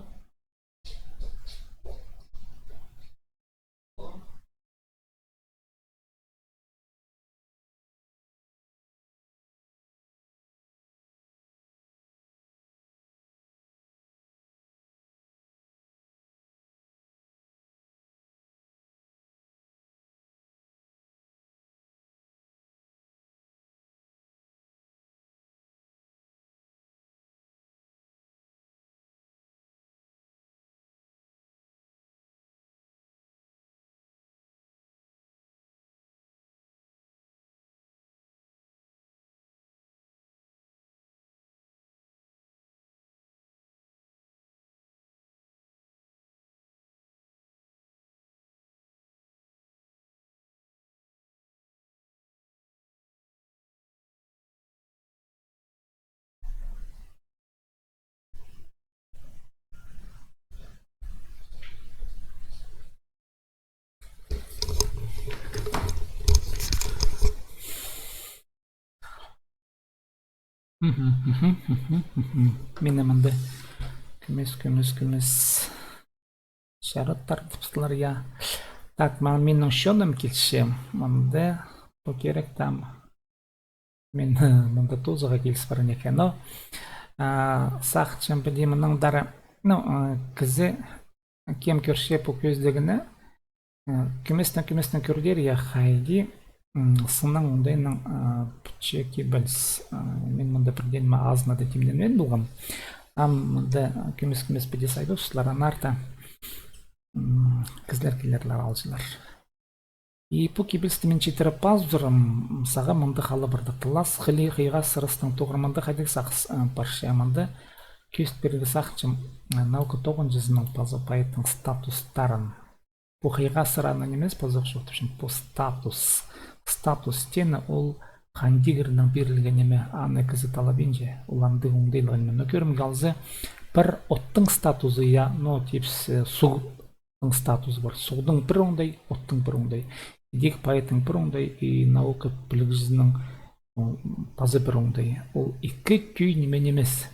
Мгм, мгм, мгм, мгм. Мині мында кӧмес, кӧмес, кӧмес. Чараттар тіпсілер, я. Так, ма-, минің чоным килче. Мында пу керек там. Мин, мында тузаға киліс парған екен, но, а, сағынчам піди мынаңар, ну, а, кізі кем кӧрче пу кӧзідігні, а, кӧместең, кӧместең кӧрдер, я, хайди, м, сыннаң оңдайынаң, а, пӱтче кибеліс. А, мин мында пірдеен ме азынада тимненмеен полғам. Ам мында кӧмес-кӧмес піди сайбабыстылар, аннаңар даа, м, кізілер килерлер, алҷылар. И пу кибелісті мин читіре пас турам, сағам мында хал парды. Талас хылии, хыйға сырыстың тоғыр, мында хайдағ сағыс, а, парча, мында кӧзіт пирерге сағынчам, а, наука тоғынҷызының паза поэттің статустарын. Пу хыйға сыраны нимес, пазох чоохтапчам, пу статус. Статус теені ол хан тигірнең пирілген ниме, аны кізі талабинча, ол андағ оңдайлығ ниме. Но кӧрімге алза, пір оттың статузы, я, но тіпче, суғ- статузы пар. Суғдың пір оңдай, оттың пір оңдай. Идӧк поэттің пір оңдай, и наука пілігҷізінің, м, паза пір оңдай. Ол ікі тӧӧй ниме нимес.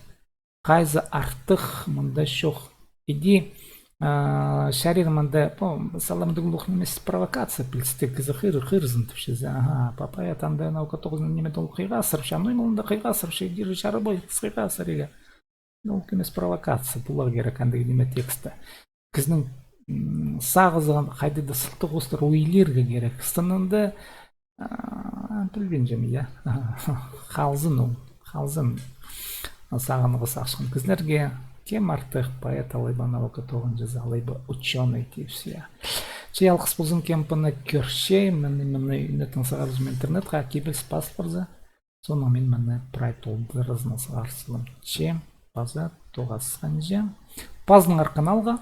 Хайзы артых, мында чох. Иди, а, чарир мында, о, салам дегенде ох нимес, провокация пілістіг, кізі хыр, хырзын тіпче. Аха, Папаев анда наука тоғызын ниме ол хыйға асырча, ну, мында хыйға асырча, иди чарабай хыйға асырарға. Ну, ол нимес, провокация, поларға кирек андағ ниме тексті. Кізінің, м, сағызығын хайди-да сылтағ устар ойлирға кирек. Сынында, а, пілбинчем, я. Халзын ол, халзын. Сағынарға сағынчатхан кізілерге, кем артых, поэт алай ба наука тоғынҷызы, алай ба учёный тіпче, я. Че алғыс ползын, кем пыны кӧрче, мыны, мыны ӱнетін сығарыбызым интернетке, кибеліс пас парза. Соонаң мин мыны прай толдыразына сығар салам. Че паза тоғасханҷа. Пазыныңар каналға.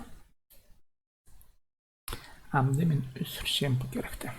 Амды мин ӱзӱрчем пу киректі.